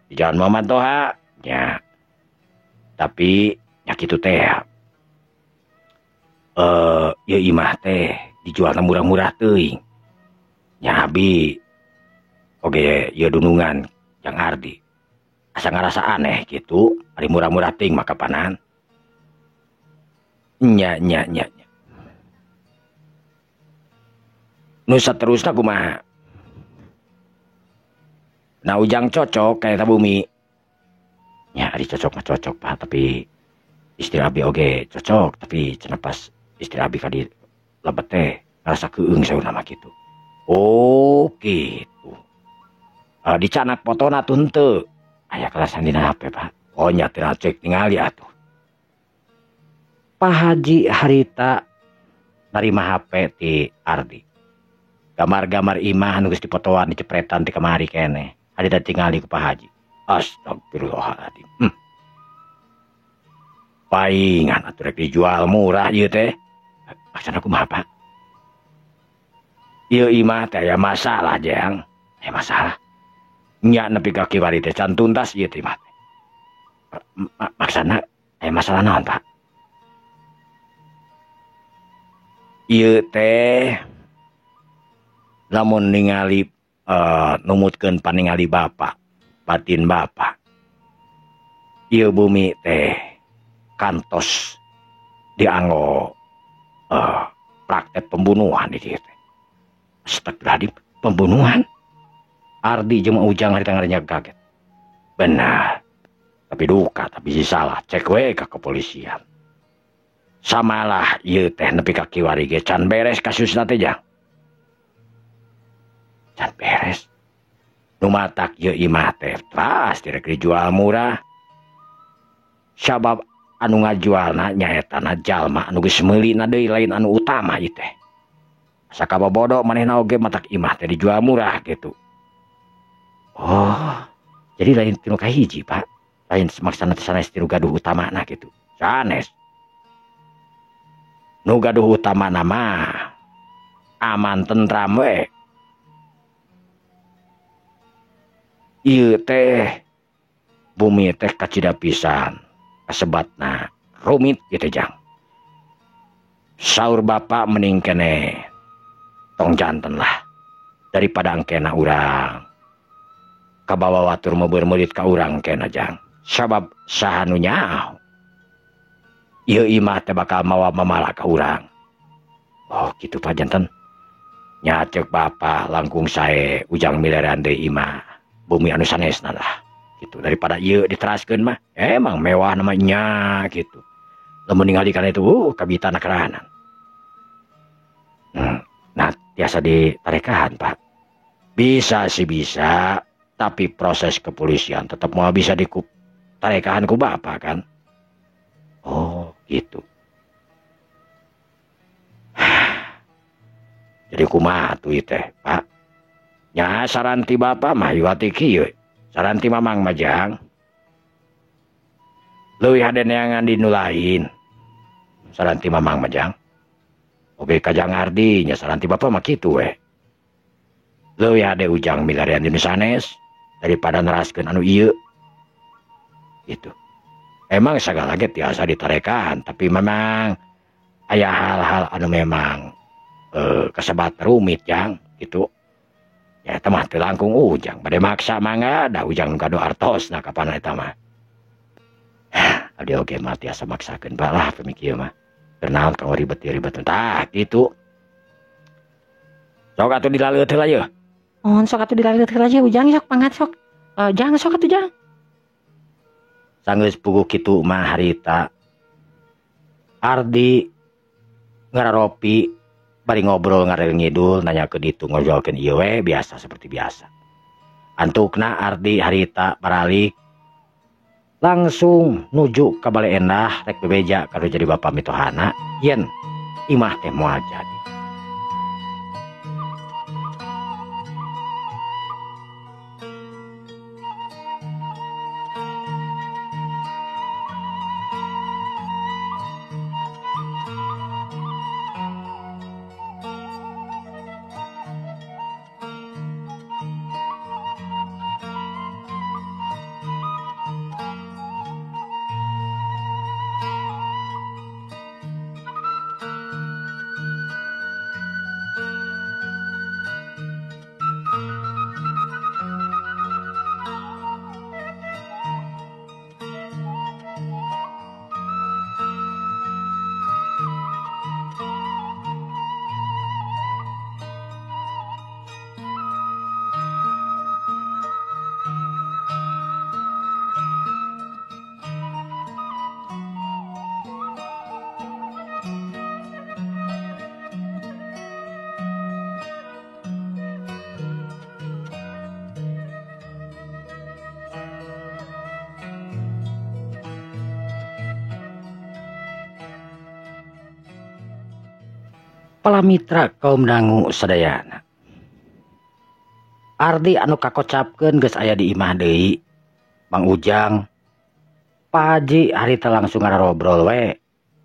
Di Jalan Muhammad Toha nya. Tapi nya kitu teh. Ieu imah teh dijualna murah-murah teuing. Nya abi oge ieu dunungan Jang Ardi. Asa ngarasa aneh gitu, ari murah-murah ting maka panan. Nya nya nya. Nu saterusna kumaha? Nah Ujang cocok ka eta bumi. Nya ari cocok mah cocok Pak, tapi istri abi oge cocok, tapi cenah pas istri abi ka di lebet teh ngarasa keung saurna mah kitu. Oh gitu. Dicanak fotona tuh henteu. Aya kelasan dina HP Pak. Oh nya teu cek tingali atuh. Pak Haji harita narima HP ti Ardi. Gambar-gambar imah anu geus dipotoan dicepretan ti kamari keneh. Harita tingali ku Pak Haji. Astagfirullahaladzim. Paingan atuh rek dijual murah ieu teh. Maksudna kumaha Pak? Ieu imah teh aya masalah Jang. Aya masalah. Nya nepi ka kiwari teh can tuntas ieu teh mah. Maksana aya masalah naon, Pak? Ieu teh lamun ningali numutkeun paningali bapak, batin bapak. Ieu bumi teh kantos dianggo praktek pembunuhan di dieu teh. Astagfirullahaladzim, pembunuhan? Ardi jeung Ujang harita ngarenya kaget. Benar. Tapi duka, tapi si salah. Cek we ka kepolisian. Samalah ieu teh nepi ka kiwari ge can beres kasusna teh jang. Can beres. Nu matak ieu imah teh teras direk dijual murah. Sabab anu ngajualna nyaetana jalma anu geus meulina deui lain anu utama ieu teh. Asa kabobodo manehna oge matak imah teh dijual murah gitu. Oh, jadi lain tinu kahiji, Pak. Lain semaksana teh sanes tinu gaduh utamana gitu. Sanes. Nu gaduh utamana mah aman tentram we. Ieu teh bumi teh kacida pisan. Kasebatna rumit ieu teh jang. Saur bapak mending keneh tong janten lah daripada angkena urang. Kabawa watur meubeurmeurit ka urang kena jang. Sabab saha nu nyaho. Ieu imah teh bakal mawa mamala ka urang. Oh kitu Pak janten. Nya ceuk bapak langkung sae Ujang mileran deui imah bumi anu sanesna lah. Gitu daripada ieu diteraskeun mah emang mewah namanya gitu. Lamun ningali kana itu kabitana keranan. Nah tiasa ditarekahan Pak. Bisa sih bisa, tapi proses kepolisian tetap mau bisa ditarekahan ku bapak kan. Oh gitu. Jadi kumaha tuh teh Pak? Nya saran ti bapak mah iwati kieu. Saran ti mamang mah jang. Leuwih hade neangan di nu lain. Saran ti mamang mah jang. Oke ka Jang Ardi nya saran ti bapak mah kitu we. Leuwih hade Ujang milarian di nu sanes daripada neraskeun anu ieu. Gitu. Emang sagala ge tiasa ditarekan, tapi memang aya hal-hal anu memang kasebat rumit jang gitu. Ya eta mah teu langkung Ujang bade maksa mangga da Ujang nu gaduh artosna kapan eta mah. Abdi oge mah tiasa maksakeun balah pemikieu mah. Kenal kang ribet-ribet tah kitu. Sok atuh dilaleut heula yeuh. Mohon sok atuh dilaleut heula yeuh Ujang sok pangkat sok. Jang sok atuh jang. Sanggeus puguh kitu mah harita. Ardi ngararopi bari ngobrol ngarel ngidul nanya ke ditu ngobrolkeun ieu we biasa seperti biasa. Antukna Ardi harita baralik langsung nuju ka Bale Endah rek bebeja kanu jadi bapa mitohana yen imah teh moal jadi. Palamitra kaum dangu sadayana. Ardi anu kakocapkeun geus aya di imah deui. Mang Ujang, Pak Haji harita langsung ngarobrol we.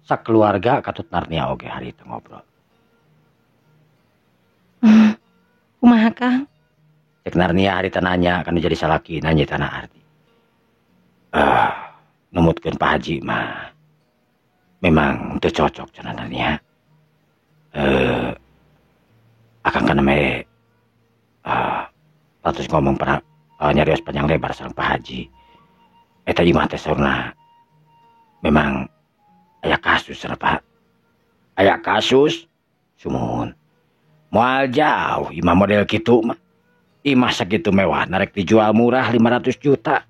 Sakeluarga katut Narnia oge harita ngobrol. Kumaha Kang? Cek Narnia harita nanya kan jadi salaki nanya tanah Ardi. Numutkeun Pak Haji mah memang teu cocok cenah Narnia. Akang kana mere patus ngomong pernah nyarios panjang lebar sareng Pak Haji. Eta imah teh saurna memang aya kasus cenah Pak. Aya kasus sumuhun. Moal jauh imah model kitu mah. Imah sakitu mewah narek dijual murah 500 juta.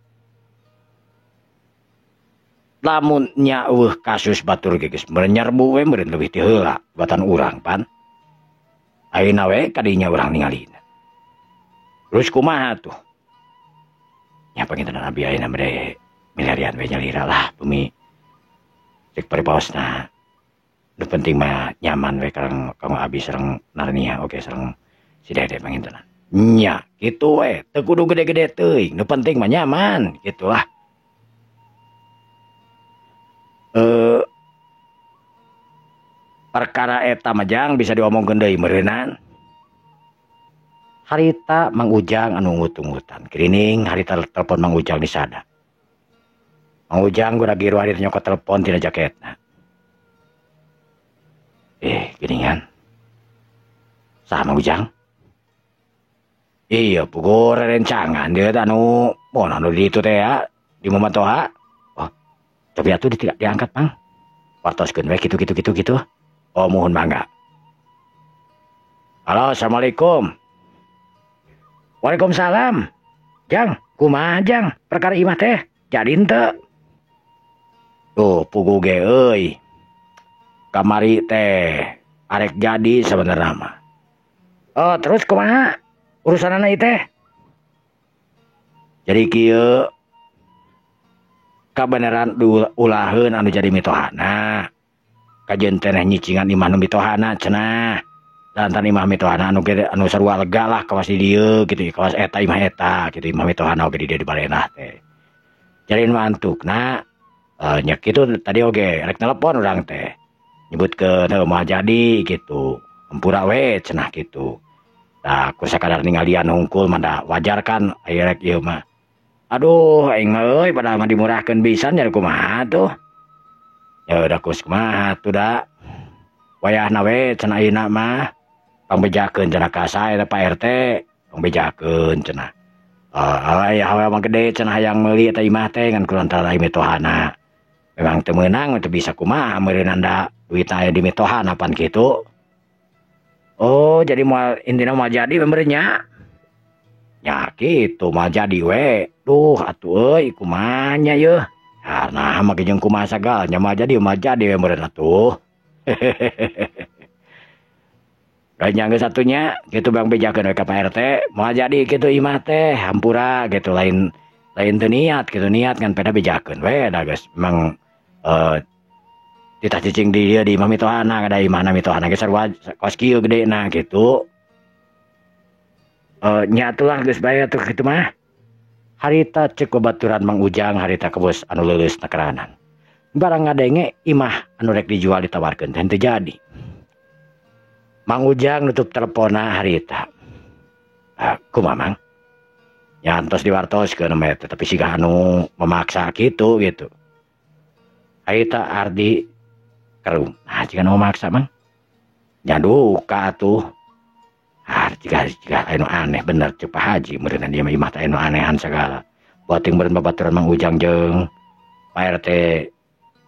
Lamun nya eueuh kasus batur ge geus nyerbu we meureun leuwih ti heula buatan urang pan. Ayeuna we kadinya urang ningalina. Terus kumaha tuh? Nya panginten abi ayeuna bade milarian we nyalira lah bumi. Cek paripaosna. Nu penting mah nyaman we karang kanggo abi sareng Narnia oge sareng si Dede panginten. Nya kitu we teu kudu gede-gede teuing nu penting mah nyaman gitulah. Perkara eta mah jang bisa diomongkeun deui meureunan. Harita Mang Ujang anu ngut-ngutan kirining harita telepon Mang Ujang disada. Mang Ujang gura-giru harita nyokot telepon tina jaketna. Geuningan. Saha Mang Ujang? Iya, pugur rencangan dia anu mon anu di ditu teh ya, di Momatoha. Oh, cobi atuh tidak diangkat, Mang. Wartoskeun we kitu kitu kitu kitu. Oh, mohon mangga. Halo, assalamualaikum. Waalaikumsalam. Jang, kumaha Jang? Perkara imah teh jadi henteu? Tuh, pugu ge euy. Kamari teh arek jadi sebenarnya mah. Oh, terus kumaha? Urusanana ieu teh. Jadi kieu kabeneran ulaheun anu jadi mitohana. Kajeun teh nyicingan imah nu mitohana cenah. Lantaran imah mitohana anu gede anu sarua lega lah kawas di dieu kitu kawas eta imah eta kitu imah mitohana oge di dieu di barenah teh. Jadi mantukna nya kitu tadi oge rek telepon urang teh. Nyebutkeun heuh moal jadi kitu. Hampura we cenah kitu. Nah, aku sakadar ningalian hungkul mah da wajar kan aya rek ieu mah. Aduh, aing mah euy padahal mah dimurahkeun pisan nya kumaha tuh. Ya udah kus kumaha tuh da. Wayahna we cenah ayeuna mah pangbejakeun cenah ka sae Pak RT, pangbejakeun cenah. Aya hawa mah gede cenah hayang meuli eta imah teh ngan kulantaran aya mitohana. Memang teu meunang teu bisa kumaha meureunna da duitna aya di mitohana pan kitu. Oh, jadi moal intina moal jadi benernya. Ya kitu moal jadi we. Duh, atuh euy kumaha nya yeuh. Karena mah jeung kumaha sagala nya moal jadi we meureun atuh. Lain geus satunya kitu bang bejakeun we ka Pak RT, moal jadi kitu imah teh hampura gitu lain lain teu niat kitu niat ngan peda bejakeun we da geus memang titah cicing di dieu di imah mitohana kada imahna mitohana ge sarua kos kieu gedena kitu. Nya atuh geus bae atuh kitu mah. Harita cek babaturan Mang Ujang harita kebos anu leuleus nakeranan. Barang ngadenge imah anu rek dijual ditawarkeun teh teu jadi. Mang Ujang nutup teleponna harita. Kumaha Mang? Nya entos diwartoskeun mah teh tapi siga anu memaksa kitu gitu. Harita Ardi kerung. Nah, jika nu memaksa Mang. Nya duka atuh. Ah, jika anu aneh bener cek Pak Haji meureun dia mah imah teh anu anehan sagala. Bating meureun babaturan Mang Ujang jeung Pak RT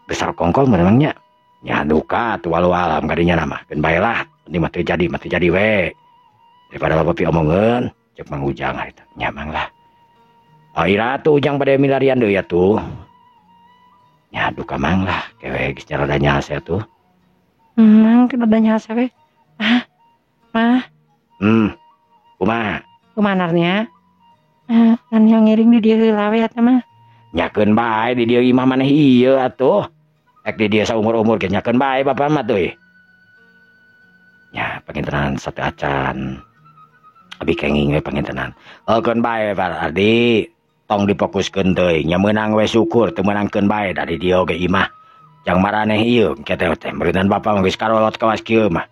besar kongkol meureun nya. Nya duka atuh walau alam kadinya mah keun bae lah penting mah teu jadi mah teu jadi we. Daripada loba piomongeun cek Mang Ujang harita. Nya Mang lah. Oh ira atuh Ujang bade milarian deui atuh. Nya duka Mang lah kewe geus rada nyase atuh. Mang rada nyase we. Ah. Mah. Kumaha? Kumaha Narnia? Ngan yang ngiring di dieu heula we atuh mah. Nyakeun bae di dieu imah maneh ieu atuh. Ek di dieu saumur-umur ge nyakeun bae bapa mah tuh. Nya pangintenan satu acan. Abi kenging we pangintenan. Eukeun bae Pak Ardi, tong difokuskeun teuing. Nya meunang we syukur, teu meunangkeun bae da di dieu ge imah. Jang maraneh ieu engke teh teh meureunnan bapa mah geus karolot kawas kieu mah.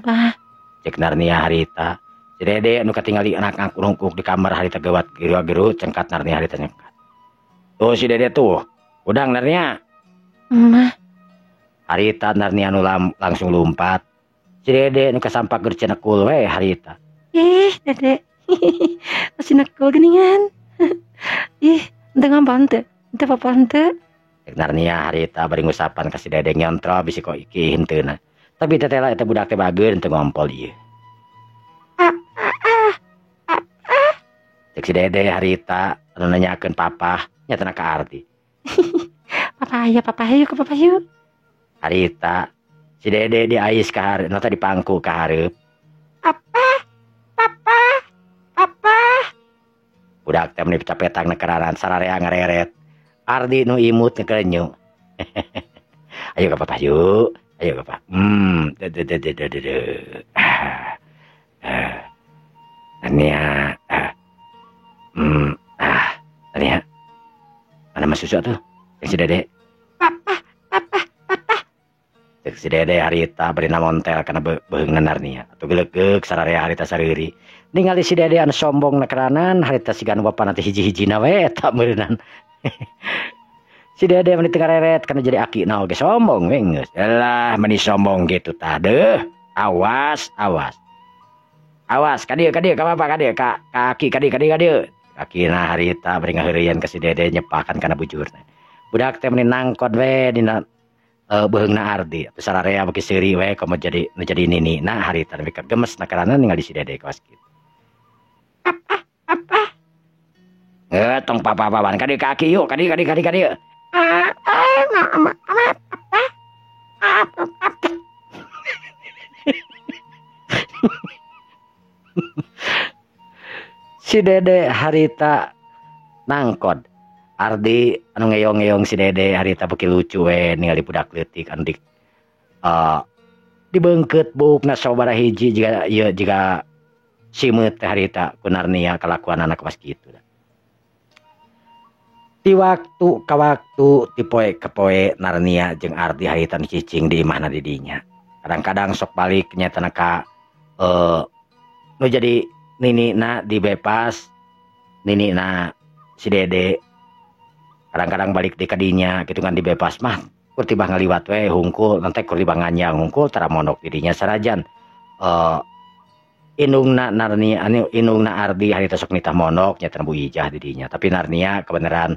Tah. Cek Narnia harita, Si Dede nu katingali anak-anak rungkuk di kamar harita gewat geru-geru cengkat Narnia harita nyengkat. Tuh si Dede tuh, udang Narnia. Mah. Harita Narnia nu langsung lumpat. Si Dede nu kasampak keur cenekul we harita. Ih, Dede. Masih nekul geuningan. Ih, henteu ngompol henteu. Henteu papa henteu. Cek Narnia harita bari ngusapan ka si Dede nyontro bisi kok iki henteuna. Tapi tetela eta budak teh bager henteu ngompol ieu. Cek si Dede harita anu nanyakeun papah nyatana ka Ardi. Papa aya, papa hayu ka papa yuk. Harita si Dede diais ka hareup, nota dipangku ka hareup. Papa, papa, papa. Budak teh meuni capetang nekeraran sararea ngareret. Ardi nu imut ngekerenyu. Ayo ka papa yuk, ayo ka papa. De de de de de de. Narnia, Narnia. Mana mas susu atuh? Cek si Dede. Papa, papa, papa. Cek si Dede harita bari namontel kana beheungna Narnia. Atuh gelegeuk sararea harita sareuri. Ningali si Dede anu sombong nekeranan harita siga nu bapana teh hiji-hijina we eta meureunnan. Si Dede meni teu ngareret kana jadi akina oge sombong we geus. Elah meni sombong gitu tah deuh. Awas, awas. Awas ka dieu ka dieu ka bapa ka dieu ka aki ka dieu ka dieu ka dieu. Akina harita bari ngaheureuyan ka si Dede nyepakan kana bujurna. Budak teh meni nangkot we dina beheungna Ardi. Atuh sararea beuki seuri we komo jadi nu jadi nini. Nah harita nepi ka gemes nakarana ningali si Dede kawas kitu. Apa? Apa? Tong papa-papan ka dieu ka aki yuk ka dieu ka dieu ka dieu ka dieu. Si Dede harita nangkod. Ardi anu ngeyong-ngeyong si Dede harita beuki lucu we ningali budak leutik anu di dibeungkeut buukna sabaraha hiji jiga ieu jiga simeut teh harita ku Narnia kalakuanana kawas kitu. Ti waktu ka waktu ti poe ka poe Narnia jeung Ardi harita nu cicing di imahna di dinya. Kadang-kadang sok balik nyatana ka nu jadi ninina dibepas ninina si Dede. Kadang-kadang balik di kadinya gitu kan dibepas mah kur tibah ngaliwat we hungkul nanti kur tibah nganyang hungkul tara mondok di dinya sarajan indungna Narnia anu indungna Ardi harita sok nitah mondok nyatana Bu Ijah di dinya. Tapi Narnia kebenaran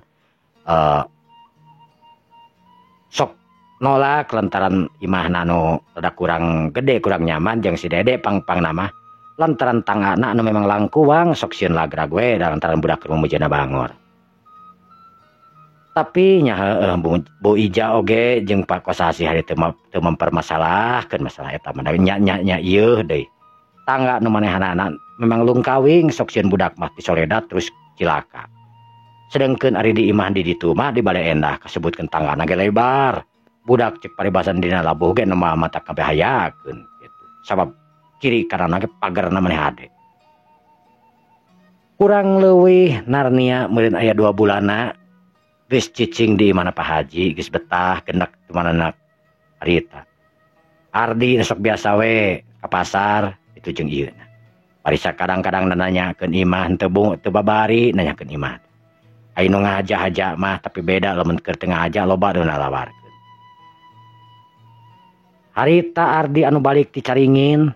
sok nolak lantaran imahna anu rada kurang gede kurang nyaman jeung si Dede pang-pang nama lantaran tanggana anu memang langkuang sok sieun lagrag we lantaran budak keur mujana bangor. Tapi nya heueuh Bu Ija oge jeung Pak Kosasi hari teu mempermasalahkeun masalah eta mah nya nya nya ieu deui. Tangga nu manehanana memang lungkawing sok sieun budak mah disoledat terus cilaka. Sedengkeun ari di imah di ditu mah di bale endah kasebutkeun tanggana ge lebar. Budak cek paribasan dina labuh ge nu mah mata kabahayakeun gitu. Sabab kiri kananna ge pagerna maneh hade. Kurang leuwih Narnia meureun aya 2 bulanna geus cicing di mana Pak Haji geus betah genek di mana harita. Ardi sok biasa we ka pasar itu jeung ieu. Parisa kadang-kadang nanyakeun imah henteu teu babari nanyakeun imah. Ai nu ngahaja-haja mah tapi beda lamun keur teu ngahaja loba nu nalawarkeun. Harita Ardi anu balik ti Caringin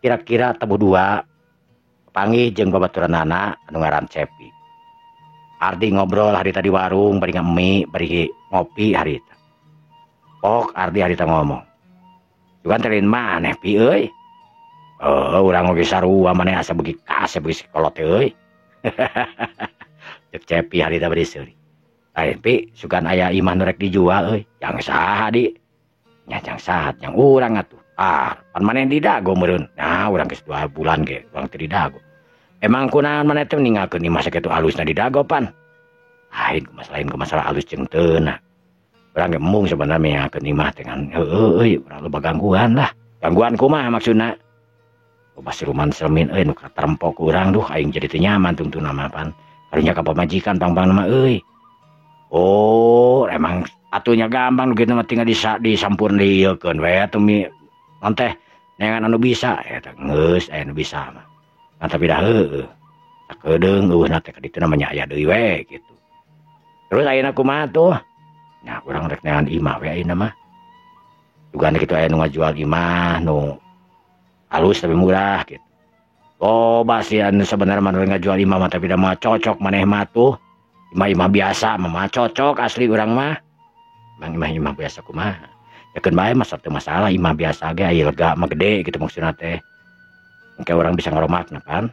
kira-kira tabuh 2 panggih jeung babaturanana anu ngaran Cepi. Ardi ngobrol harita di warung bari ngemie bari ngopi harita. Pok Ardi harita ngomong. Cuman teh lain maneh pi euy. Oh, urang oge sarua maneh asa beuki kasep beuki kolot teh euy. Cek Cepi harita bari seuri. Lain pi sugan aya imah nu rek dijual euy. Jang saha di? Nya jang saha jang urang atuh. Ah, pan maneh di dago meureun. Nah, urang geus 2 bulan ge urang teh di dago. Emang kunaon maneh teh ninggalkeun imah sakitu alusna di dago pan? Lain ku masalah alus jeung teu na. Urang ge embung sebenarnya ninggalkeun imah teh ngan heueuh euy urang loba gangguan lah. Gangguan kumaha maksudna? Loba siluman selemin euy nu katarempo ku urang duh aing jadi teu nyaman tungtungna mah pan. Karunya ka pamajikan pang-pang mah euy. Oh, emang atunya gampang nu kitu mah tinggal disampurna dieukeun we atuh mi. Naon teh neangan anu bisa eta geus aya nu bisa mah. Ngan tapi dah heueuh. Sakedeung eueuhna teh ka ditu namanya aya deui we gitu. Terus ayeuna kumaha tuh? Nya urang rek neangan imah we ayeuna mah. Dugaan kitu aya nu ngajual imah nu halus tapi murah gitu. Loba sih anu sebenarnya mah nu ngajual imah mah tapi da mah cocok maneh mah tuh. Imah-imah biasa mah cocok asli urang mah. Emang imah-imah biasa kumaha? Ya keun bae mah teu masalah imah biasa ge aya lega mah gede gitu maksudna teh. Engke urang bisa ngaromakna pan.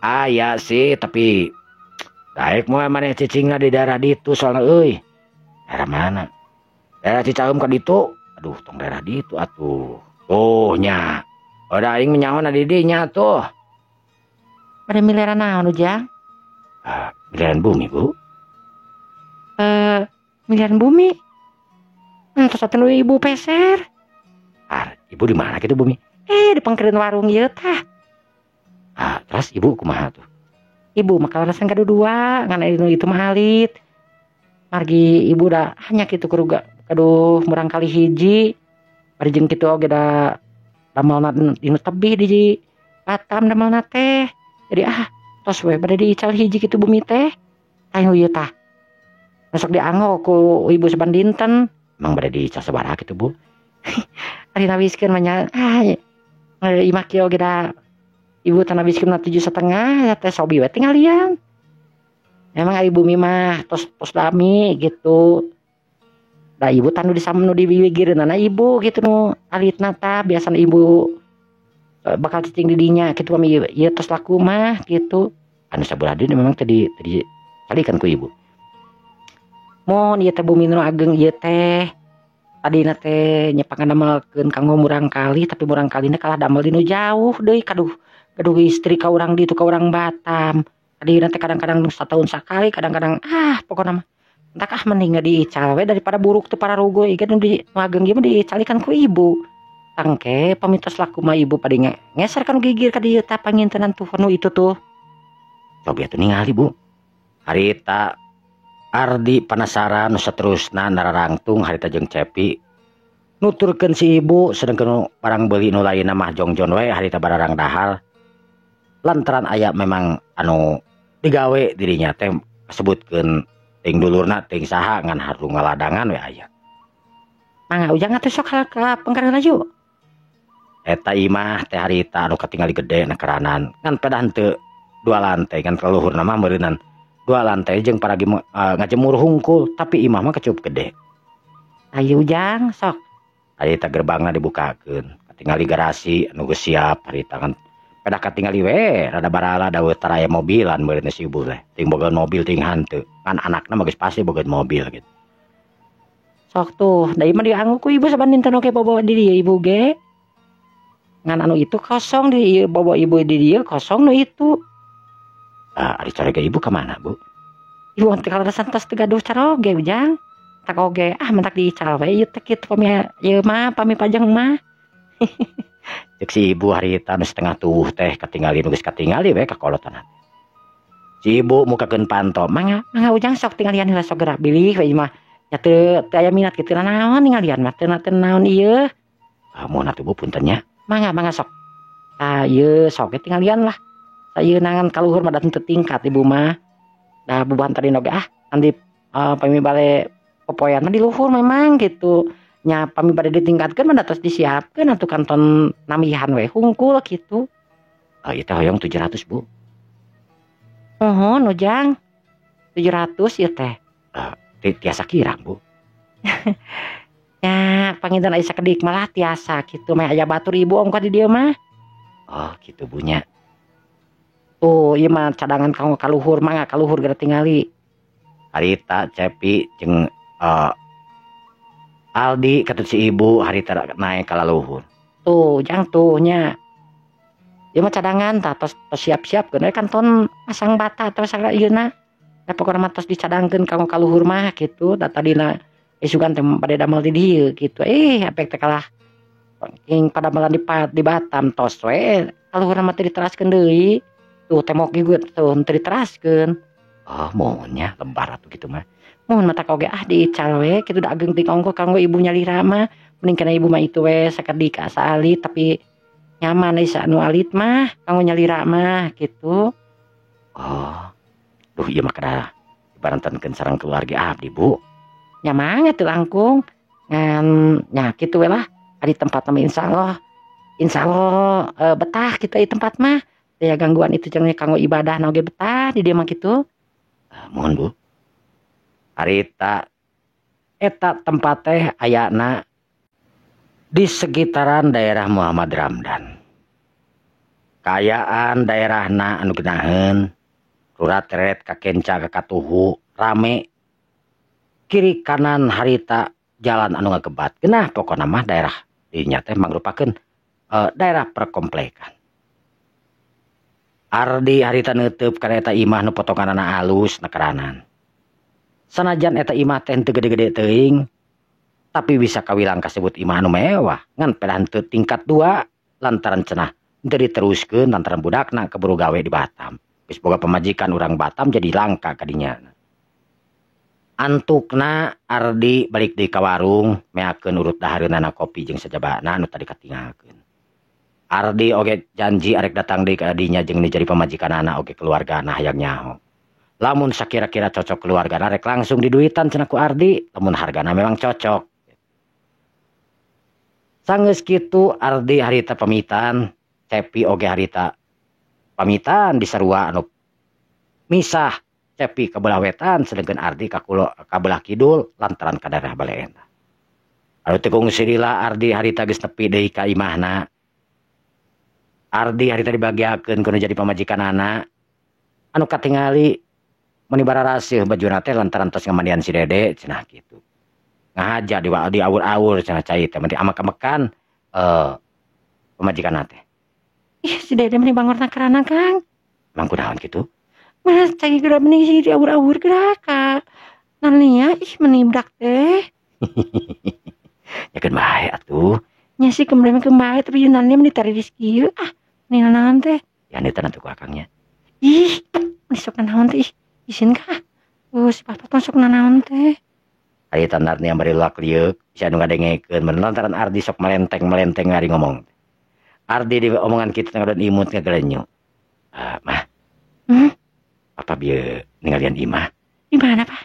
Aya sih tapi daek moal maneh cicingna di daerah ditu soalna euy. Daerah mana? Daerah Cicaheum ka ditu. Aduh tong daerah ditu atuh. Tuh nya. Udah aing menyaho di dinya tuh. Bade miliaran naon Ujang? Miliaran bumi, Bu. Miliaran bumi. Terus atuh nu ibu peser. Ah, ibu di mana kitu bumi? Di pangkereun warung ieu tah. Ah, terus ibu kumaha tuh? Ibu mah kaleresan kadua ngan anu itu mah alit. Margi ibu da hanya kitu kuruga aduh murang kali hiji. Bari jeung kitu oge da damelna dinu tebih di Batam damelna teh. Jadi tos we bade diical hiji kitu bumi teh. Tah ieu tah. Besok dianggo ku ibu saban dinten. Emang bade diical sabaraha kitu, Bu? Ari nawiskeun mah nya, imah kieu oge da ibu teh nawiskeun mah 7,5 ya teh sobi we tinggalian. Emang ari bumi mah tos tos lami gitu. Da ibu tah nu disam nu diwigireunana ibu gitu nu alitna tah biasana ibu bakal cicing di dinya kitu pami ieu tos laku mah gitu. Anu sabelah dieu memang tadi tadi kalikan ku ibu. Mun ieu teh bumi nu ageng ieu teh tadina teh nyepangan damelkeun kanggo murang kali tapi murang kalina kalah damel di nu jauh deui kaduh. Aduh istri ka urang ditu ka urang Batam. Tadina teh kadang-kadang satahun sakali kadang-kadang pokona mah entak mending diical we daripada buruk teu pararugo ieu nu di nu ageng ieu mah diicalikan ku ibu. Tangke pamitos laku mah ibu pada ngeser kan gigir ka dieu tah pangintenan tuh nu itu tuh. Cobi atuh ningali, Bu. Harita Ardi penasaran nu saterusna nararangtung harita jeung Cepi. Nuturkeun si ibu sedengkeun nu barang beuli nu lainna mah jongjon we harita bararang dahar. Lantaran aya memang anu digawe dirinya teh kasebutkeun ting dulurna ting saha ngan haru ngaladangan we aya. Mangga Ujang atuh sok ka pengkareun laju. Eta imah teh harita anu katingali gede na keranan ngan pedah henteu dua lantai ngan kaluhurna mah meureunan dua lantai jeung paragi ngajemur hungkul tapi imah mah kecup gede. Ayo Ujang sok. Harita gerbangna dibukakeun katingali garasi anu geus siap harita ngan pedah katingali we rada barala dawe taraya mobilan meureun si ibu teh ting boga mobil ting hanteu kan anakna mah geus pasti boga mobil gitu. Sok tuh da ieu mah dianggo ku ibu saban dinten oge bobo di dieu ibu ge. Ngan anu itu kosong di ieu bobo ibu di dieu kosong nu itu. Ari caroge ibu ka mana, Bu? Ibu teh kaleresan tos teu gaduh caroge Ujang. Tak oge mentak diical we ieu teh kitu pami ieu mah pami pajeng mah. Cek si ibu harita nu setengah tuh teh katingali nu geus katingali we kakolotan. Si ibu mukakeun panto, mangga mangga Ujang sok tinggalian heula sok gerak bilih we mah. Nya teu aya minat kitu naon ninggalian mah teu naon ieu. Mun atuh Bu punten nya. Mangga mangga sok. Tah ieu sok ge tinggalian lah. Ieu nangan kaluhur mah da teu tingkat ibu mah. Da bubuhan tadi oge nanti pami bale popoean mah di luhur memang gitu. Nya pami bade ditingkatkeun mah da tos disiapkeun atuh kanton namihan we hungkul kitu. Ieu teh hoyong 700, Bu. Mohon Ujang. 700 ieu teh. Tiasa kirang, Bu. Nya panginten aya sakedik malah tiasa kitu mah aya batur ibu ongkoh di dieu mah. Oh, kitu Bu nya. Tuh, ieu mah cadangan kanggo kaluhur mangga kaluhur geura tingali. Harita Cepi jeung Aldi katut si ibu harita naik ka laluhur. Tuh, jang tuh nya. Ieu mah cadangan tah tos siap-siap geuna kanton masang bata atau sagala ieuna. Da pokona mah tos dicadangkeun kanggo kaluhur mah kitu da tadina isukan teh bade damel di dieu kitu. Apek teh kalah king padamelan di Batam tos we kaluhurna mah teu diteraskeun deui. Tuh tembok ieu tuh teu diteraskeun. Oh, mohon nya lebar atuh kitu mah. Mohon mata oge diical we kitu da ageng ting ongkoh kanggo ibu nyalira mah. Mending kana ibu mah itu we sakedik asa alit tapi Nyaman isa anu alit mah kanggo nyalira mah gitu. Oh. Duh ieu mah kedah dibarentenkeun sareng keluarga abdi, Bu. Nya mangga teu langkung. Ngan nya kitu we lah. Ari tempat mah insyaallah. Insyaallah betah kitu di tempat mah. Daya gangguan itu jeung kanggo ibadah na oge betah di dieu mah kitu. Mohon Bu. Harita eta tempat teh ayana di sekitaran daerah Muhammad Ramdan. Kaayaan daerahna anu geunaheun, rurat-reret kakenca kakatuhu, rame. Kiri kanan harita jalan anu ngagebat. Geunah pokona mah daerah dinya teh mangrupakeun daerah perkomplekan. Ardi harita neuteub kana eta imah nu potonganana alus nekeranan. Sanajan eta imah teh henteu gede-gede teuing, tapi bisa kawilang kasebut imah anu mewah ngan pedah henteu tingkat 2 lantaran cenah henteu diteruskeun lantaran budakna keburu gawe di Batam. Geus boga pamajikan urang Batam jadi langka kadinya. Antukna Ardi balik deui ka warung meakeun urut dahareunana kopi jeung sajabana anu tadi katinggalkeun. Ardi oge janji arek datang deui ka dinya jeung nu jadi pamajikanana oge keluargana hayang nyaho. Lamun sakira-kira cocok keluargana rek langsung diduitan cenah ku Ardi, lamun hargana memang cocok. Sanggeus kitu Ardi harita pamitan, Cepi oge harita pamitan di sarua anu misah. Cepi ka belah wetan sedengkeun Ardi ka belah kidul lantaran ka daerah Baleena. Anu teu kungsi lila Ardi harita geus nepi deui ka imahna. Ardi harita dibagiakeun kudu jadi pamajikanana. Anu katingali meni bararaseuh bajuna teh lantaran tos ngamandian si Dede cenah kitu. Ngahaja di awur-awur cenah cai teh meni amek-amekan pamajikanna teh. Ih si Dede meni bangorna karana Kang. Emang kunaon kitu? Mas cai geura meni si di awur-awur geura ka. Nania ih meni budak teh. Ya keun bae atuh. Nya sih kemarin bae tapi Nania meni tariris kieu ah. Meni nanaon teh? Ya nih teh ku akangnya. Ih, meni sok nanaon teh ih. Isin kah? Si Papa tong sok nanaon teh. Ari Narnia bari lak lieuk, bisa anu ngadengekeun mun lantaran Ardi sok melenteng-melenteng ari ngomong. Ardi di omongan kitu teh ngadon imut ngagelenyu. Mah. Papa bieu ningalian imah. Di mana, Pak?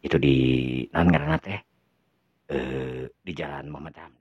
Itu di naon ngaranna teh? Di Jalan Muhammad Ramdan.